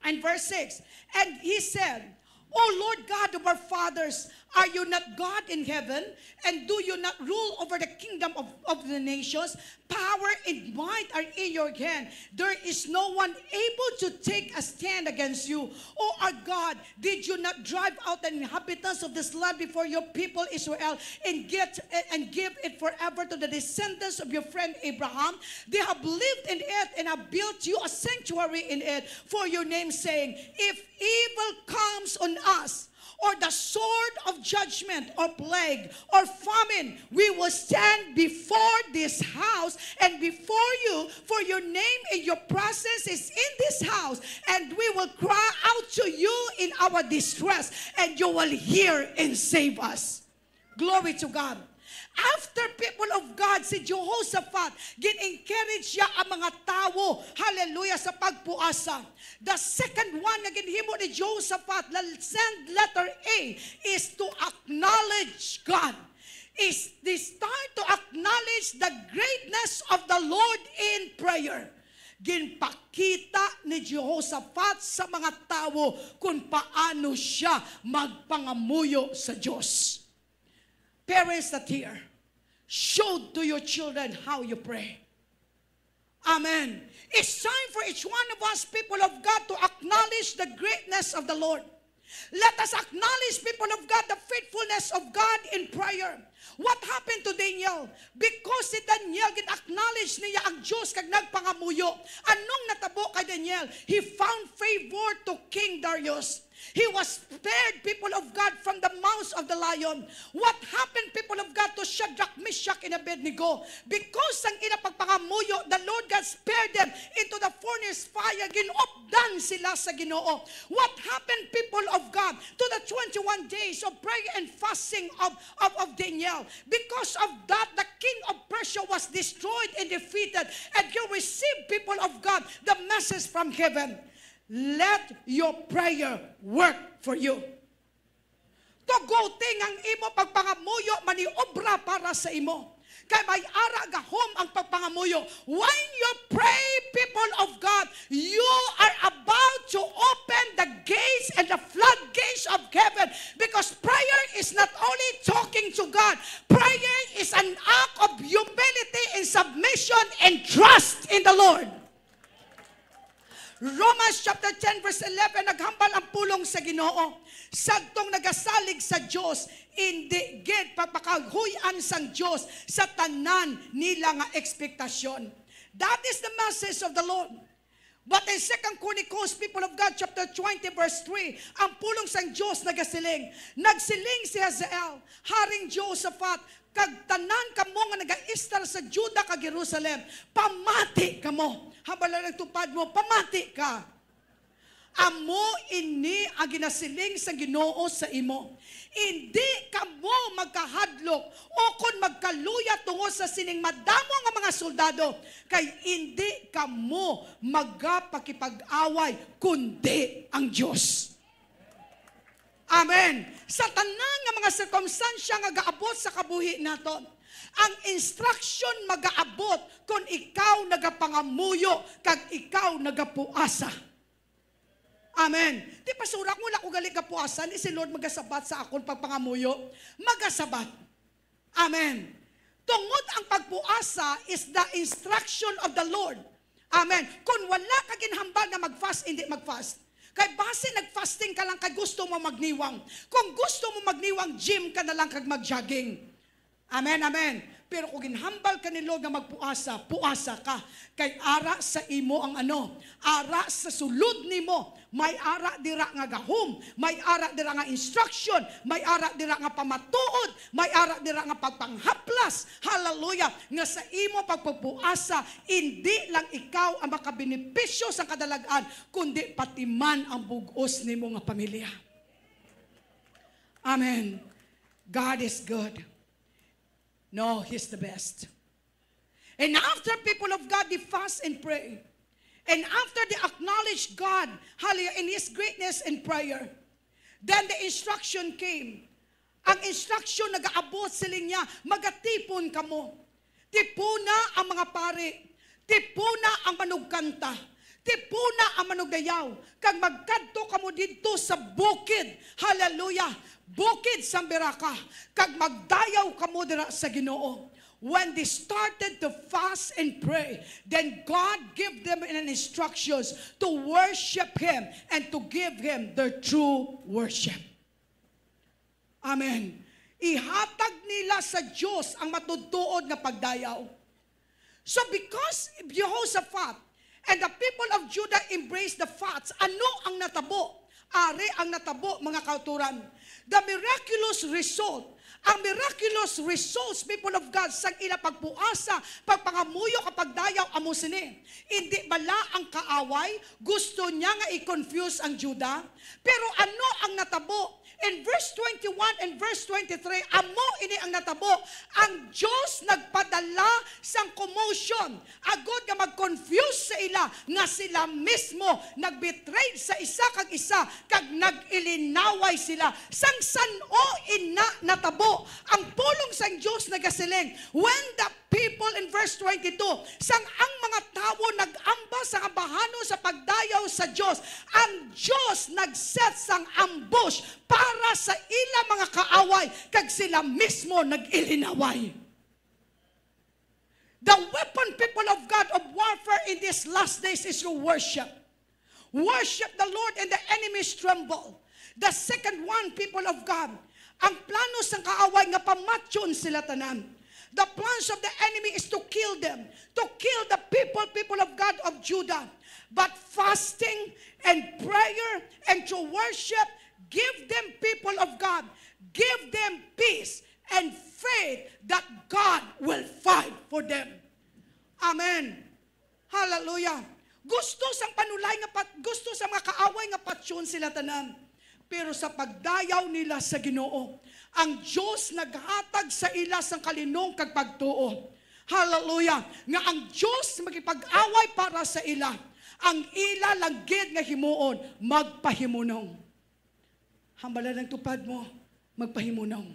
and verse six, and he said, "O Lord God of our fathers, are you not God in heaven? And do you not rule over the kingdom of, of the nations? Power and might are in your hand. There is no one able to take a stand against you. O our God, did you not drive out the inhabitants of this land before your people Israel and get, and give it forever to the descendants of your friend Abraham? They have lived in it and have built you a sanctuary in it for your name's sake. If evil comes on us, or the sword of judgment, or plague, or famine, we will stand before this house and before you, for your name and your presence is in this house, and we will cry out to you in our distress, and you will hear and save us." Glory to God. After, people of God, si Jehoshaphat, gin-encourage siya ang mga tawo, hallelujah, sa pagpuasa. The second one nga ginhimo ni Jehoshaphat, la-, send letter A, is to acknowledge God. Is they start to acknowledge the greatness of the Lord in prayer. Ginpakita ni Jehoshaphat sa mga tawo kung paano siya magpangamuyo sa Dios. Parents that here, show to your children how you pray. Amen. It's time for each one of us, people of God, to acknowledge the greatness of the Lord. Let us acknowledge, people of God, the faithfulness of God in prayer. What happened to Daniel? Because si Daniel, gin-acknowledge niya ang Diyos kag nagpangamuyo. Anong natabo kay Daniel? He found favor to King Darius. He was spared, people of God, from the mouths of the lion. What happened, people of God, to Shadrach, Meshach, and Abednego? Because sang ila pagpangamuyo, the Lord God spared them into the furnace fire. Ginupdan sila sa Ginoo. What happened, people of God, to the twenty-one days of prayer and fasting of, of, of Daniel? Because of that, the king of Persia was destroyed and defeated, and he received, people of God, the message from heaven. Let your prayer work for you. Tuguti nga ang imo pagpangamuyo maniobra para sa imo. Kay may ara gahom ang pagpangamuyo. When you pray, people of God, you are about to open the gates and the floodgates of heaven, because prayer is not only talking to God. Prayer is an act of humility and submission and trust in the Lord. Romans chapter ten verse eleven, naghambal ang pulong sa Ginoo, "Sadtong nagasalig sa Dios, indi gid pagpakahuy-an sang Dios sa tanan nila nga ekspektasyon." That is the message of the Lord. But in Second Chronicles, people of God, chapter twenty, verse three, ang pulong sang Dios nagasiling, nagsiling si Hazael, Haring Jehoshaphat, kag tanan kamo nga nagaistar sa Juda kag Jerusalem, pamati kamo. Hambal ang tupad mo, pamati ka. Amo ini ang ginasiling sang Ginoo sa imo. Indi kamo magkahadlok ukon magkaluya tungod sa sining madamo nga mga soldado, kay indi kamo magapakipag-away, kundi ang Dios. Amen. Sa tanan nga mga sirkumstansya nga gaabot sa kabuhi naton, Ang instruction magaabot kon ikaw nagapangamuyo kag ikaw nagapuasa. Amen. Di, pastor, ako wala ko gali gapuasa, ni si Lord magasabat sa akon pagpangamuyo. Magasabat. Amen. Tungod ang pagpuasa is the instruction of the Lord. Amen. Kung wala ka ginhambal nga mag-fast, hindi mag-fast. Kay basi nag-fasting ka lang kay gusto mo magniwang. Kung gusto mo magniwang, gym ka na lang kag mag-jogging. Amen, amen. Pero kung ginhambal ka ni Lord nga magpuasa, puasa ka. Kay ara sa imo ang ano, ara sa sulod nimo, may ara dira nga gahom, may ara dira nga instruction, may ara dira nga pamatuod, may ara dira nga pagpanghaplas. Hallelujah. Nga sa imo pagpagpuasa, hindi lang ikaw ang makabenepisyo sa kadalag-an, kundi pati man ang bug-os nimo nga pamilya. Amen. God is good. No, He's the best. And after people of God, they fast and pray. And after they acknowledge God, hallelujah, in His greatness in prayer, then the instruction came. Ang instruction nagaabot, siling niya, magatipon kamo. Tipuna ang mga pari. Tipuna ang manugkanta. Tipuna ang manugdayaw. Kag magkadto kamo didto sa bukid. Hallelujah. Bukid sang Beraka. Kag magdayaw kamo dira sa Ginoo. When they started to fast and pray, then God gave them an instructions to worship Him and to give Him their true worship. Amen. Ihatag nila sa Dios ang matuod-tuod nga pagdayaw. So because Jehoshaphat and the people of Judah embraced the fast, ano ang natabo? Ari ang natabo, mga kauturan. The miraculous result, ang miraculous results, people of God, sang ila pagpuasa, pagpangamuyo, kag pagdayaw, amo sini. Indi bala ang kaaway gusto niya nga i-confuse ang Judah? Pero ano ang natabo? In verse twenty-one and verse twenty-three, amo ini ang natabo. Ang Dios nagpadala sang commotion, agod nga mag-confuse sa ila nga sila mismo nag-betray sa isa kag isa, kag nag-ilinaway sila. Sang san-o ina natabo? Ang pulong sang Dios nagasiling, when the people, in verse twenty-two, sang ang mga tawo nag-amba sa kabahanon sa pagdayaw sa Dios, ang Dios nag-set sang ambush para sa ila mga kaaway, kag sila mismo nag-ilinaway. The weapon, people of God, of warfare in these last days is your worship. Worship the Lord and the enemies tremble. The second one, people of God, ang plano sang kaaway nga pamatyon sila tanan. The plans of the enemy is to kill them, to kill the people, people of God, of Judah. But fasting and prayer and to worship, give them, people of God, give them peace and faith that God will fight for them. Amen. Hallelujah. Gusto sang panulay nga pat-, gusto sa mga kaaway nga patyon sila tanan. Pero sa pagdayaw nila sa Ginoo, ang Dios naghatag sa ila sang kalinong kag pagtuo. Hallelujah. Nga ang Dios makipag-away para sa ila. Ang ila lang gid nga himuon, magpahimunong. Hambala ang tupad mo, magpahimunong.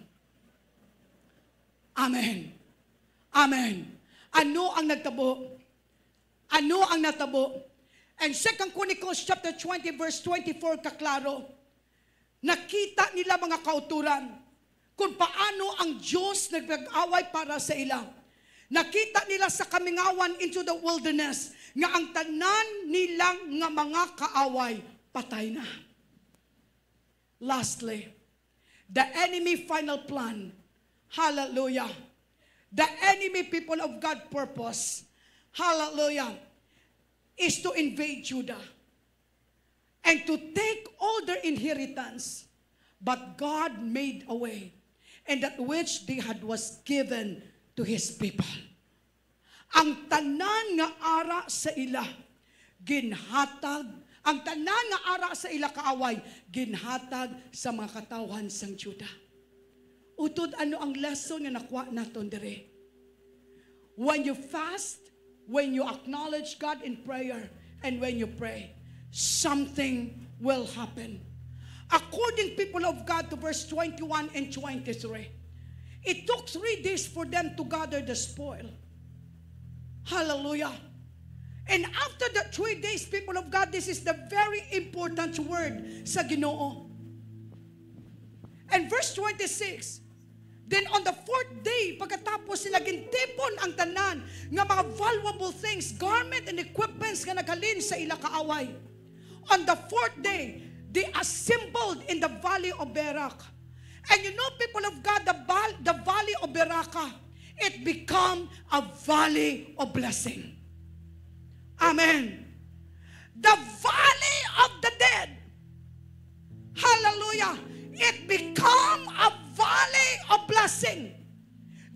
Amen. Amen. Ano ang nagtabo? Ano ang natabo? And Second Chronicles chapter twenty, verse twenty-four, kaklaro, nakita nila, mga kauturan, kung paano ang Dios nagpag-away para sa ila. Nakita nila sa kamingawan into the wilderness nga ang tanan nila nga mga kaaway patay na. Lastly, the enemy final plan, hallelujah, the enemy, people of God, purpose, hallelujah, is to invade Judah and to take all their inheritance. But God made a way, and that which they had was given to His people. Ang tanan nga ara sa ila ginhatag, ang tanan nga ara sa ila kaaway ginhatag sa mga katawhan sang Judah. Utod ano ang lesson nga nakuha naton diri? When you fast, when you acknowledge God in prayer, and when you pray, something will happen. According, people of God, to verse twenty-one and twenty-three, It took three days for them to gather the spoil. Hallelujah. And after the three days, people of God, this is the very important word sa Ginoo. And verse twenty-six, then on the fourth day, pagkatapos nila gintipon ang tanan nga mga valuable things, garment and equipments nga naghalin sa ila kaaway, on the fourth day, they assembled in the valley of Berach. And you know, people of God, the, val- the valley of Berachah, it become a valley of blessing. Amen. The valley of the dead. Hallelujah. It become a valley of blessing.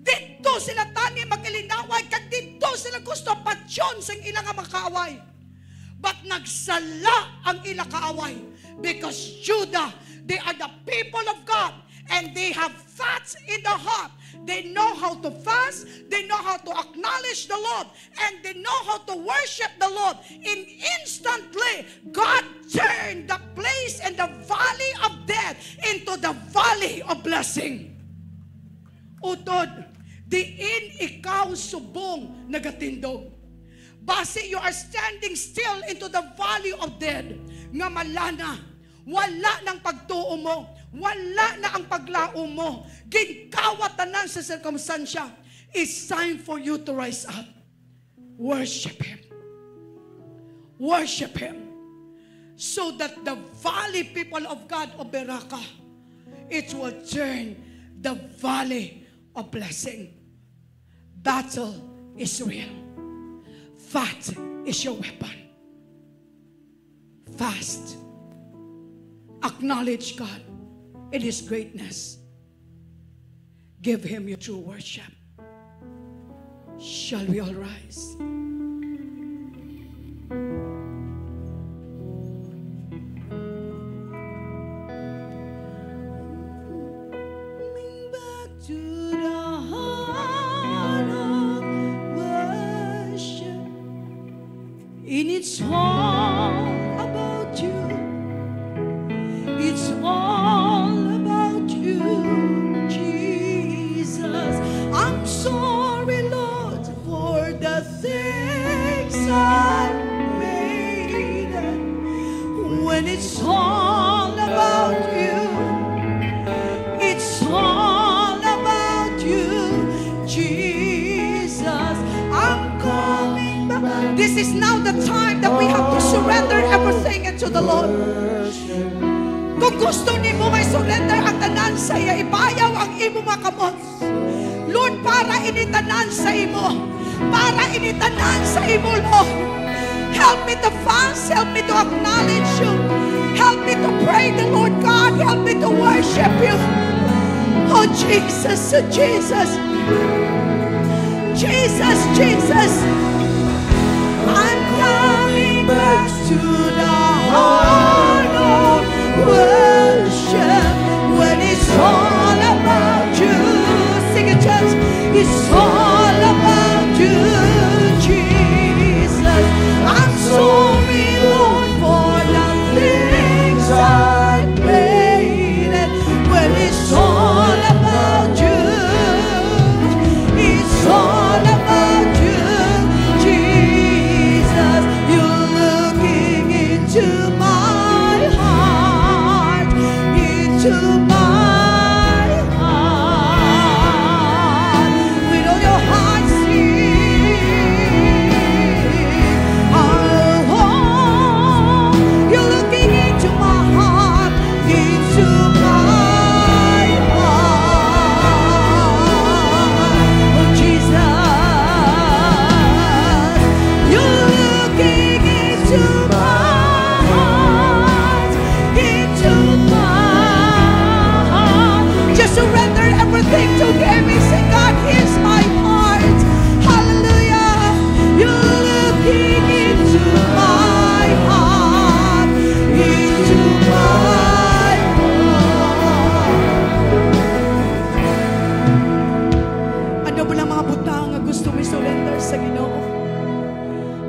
Didto sila tani mag-ilinaway, kag didto sila gusto patyon sang ila nga mga kaaway. But nagsala ang ila kaaway, because Judah, they are the people of God, and they have thoughts in the heart. They know how to fast, they know how to acknowledge the Lord, and they know how to worship the Lord. And instantly, God turned the place in the valley of death into the valley of blessing. Utod, diin ikaw subong nagatindog. Basi you are standing still into the valley of death, nga malana, wala nang pagtuo mo, wala na ang paglaom mo, ginkawat tanan sa sirkumstansya. It's time for you to rise up. Worship Him. Worship Him. So that the valley, people of God, of Berachah, it will turn the valley of blessing. Battle is real. Fast is your weapon. Fast. Acknowledge God in His greatness. Give Him your true worship. Shall we all rise? Coming back to the heart of worship. And it's all about you. It's all about you, Jesus. I'm sorry, Lord, for the things I made. When it's all about you, it's all about you, Jesus. I'm coming back. This is now the time that we have to surrender everything into the Lord. Kung gusto nimo nga i-surrender ang tanan sa iya, ibayaw ang imo mga kamot. Lord, para ini tanan sa imo. Para ini tanan sa imo, Lord. Help me to fast. Help me to acknowledge you. Help me to pray the Lord God. Help me to worship you. Oh, Jesus, oh, Jesus. Jesus, Jesus. I'm coming back to the heart of worship when it's all about you. Sing it, church. It's all about you, Jesus. I'm sorry, Lord, for the things I made. When it's all about you, it's all about you, Jesus. You're looking into my heart, into my heart. With all your heart, sing. Oh, oh, you're looking into my heart, into my heart. Oh, Jesus, you're looking into my heart, into my heart. Just surrender everything to Him and say, "God, here's my heart." Hallelujah. You're looking into my heart, into my heart. Ano ba lang mga butang nga gusto mo i-surrender sa Ginoo?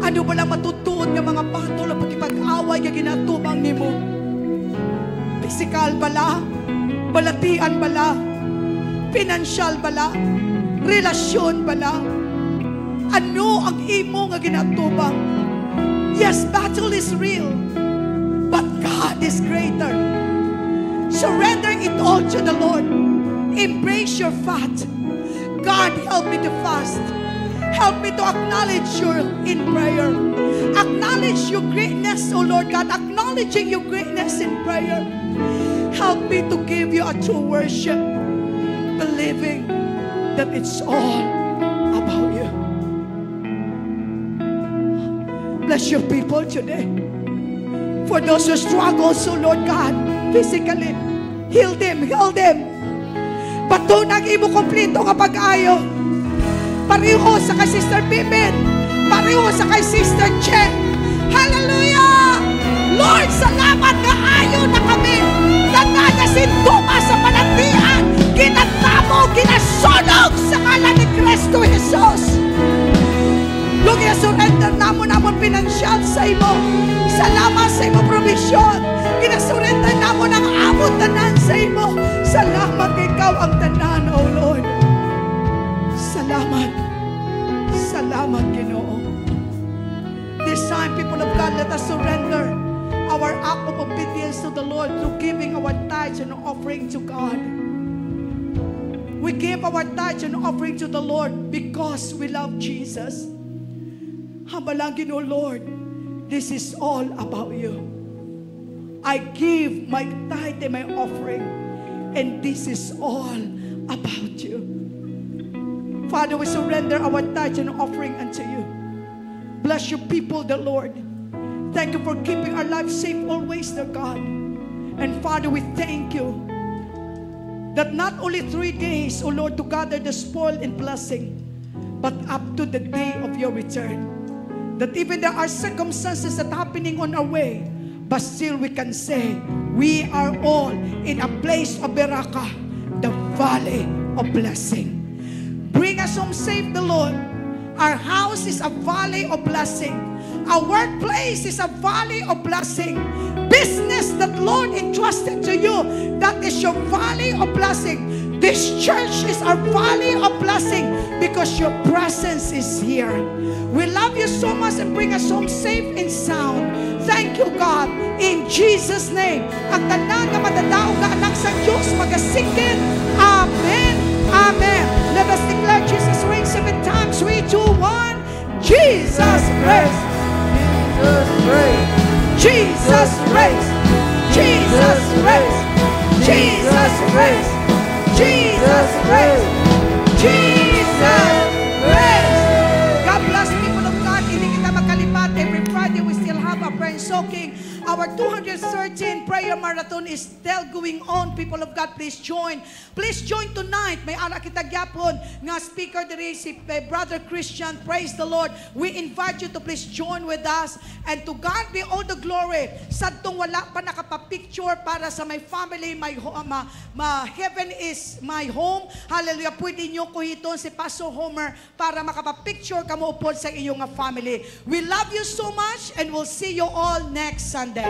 Ano ba lang matutuod nga mga battle o pakipag-away nga ginatubang nimo? Pisikal bala? Balatian bala? Pinansyal bala? Relasyon bala? Ano ang imo nga ginatubang? Yes, battle is real, but God is greater. Surrender it all to the Lord. Embrace your fast. God, help me to fast. Help me to acknowledge you in prayer. Acknowledge your greatness, O Lord God. Acknowledging your greatness in prayer. Help me to give you a true worship, believing that it's all about you. Bless your people today. For those who struggle, so Lord God, physically, heal them, heal them. Baton ang imo kompleto nga pag-ayo. Pareho sa kay Sister Pimen, pareho sa kay Sister Che. Hallelujah! Lord, salamat nga ayo na kami. Tanan nga sintomas sa panagbian, ginatabo, ginasunog sa ngalan ni Cristo Jesus. Lord, ginasurrender namon amon pinansyal sa imo. Salamat sa imo provision. Ginasurrender namon ang amon tanan sa imo. Salamat, ikaw ang tanan, O Lord. Salamat. Salamat, Ginoo. This time, people of God, let us surrender our act of obedience to the Lord through giving our tithes and offering to God. We give our tithes and offering to the Lord because we love Jesus. Hambalang Ginoo, Lord, this is all about you. I give my tithe and my offering, and this is all about you. Father, we surrender our tithes and offering unto you. Bless your people, the Lord. Thank you for keeping our lives safe always, dear God. And Father, we thank you that not only three days, O Lord, to gather the spoil and blessing, but up to the day of your return. That even there are circumstances that happening on our way, but still we can say, we are all in a place of Beraka, the valley of blessing. Bring us home safe, the Lord. Our house is a valley of blessing. Our workplace is a valley of blessing. Business that Lord entrusted to you, that is your valley of blessing. This church is our valley of blessing because your presence is here. We love you so much and bring us home safe and sound. Thank you, God. In Jesus' name, ang tanan nga madadaog nga anak sa Dios magasingkit. Amen. Amen. Let us declare Jesus reigns seven times. Three, two, one. Jesus reigns. Jesus reigns. Jesus reigns. Jesus reigns. Jesus reigns. Jesus reigns. Jesus reigns. God bless, people of God. Hindi kita magkalipat. Every Friday, we still have a prayer and soaking. Our two hundred thirteen prayer marathon is still going on. People of God, please join. Please join tonight. May ara kita gyapon nga speaker diri, si, eh, Brother Christian. Praise the Lord. We invite you to please join with us. And to God be all the glory. Sadtong wala pa nakapapicture para sa my family, my ho-, ma, ma, heaven is my home. Hallelujah. Pwede nyo kuhiton si Pastor Homer para makapapicture kamo upod sa iyo nga family. We love you so much and we'll see you all next Sunday.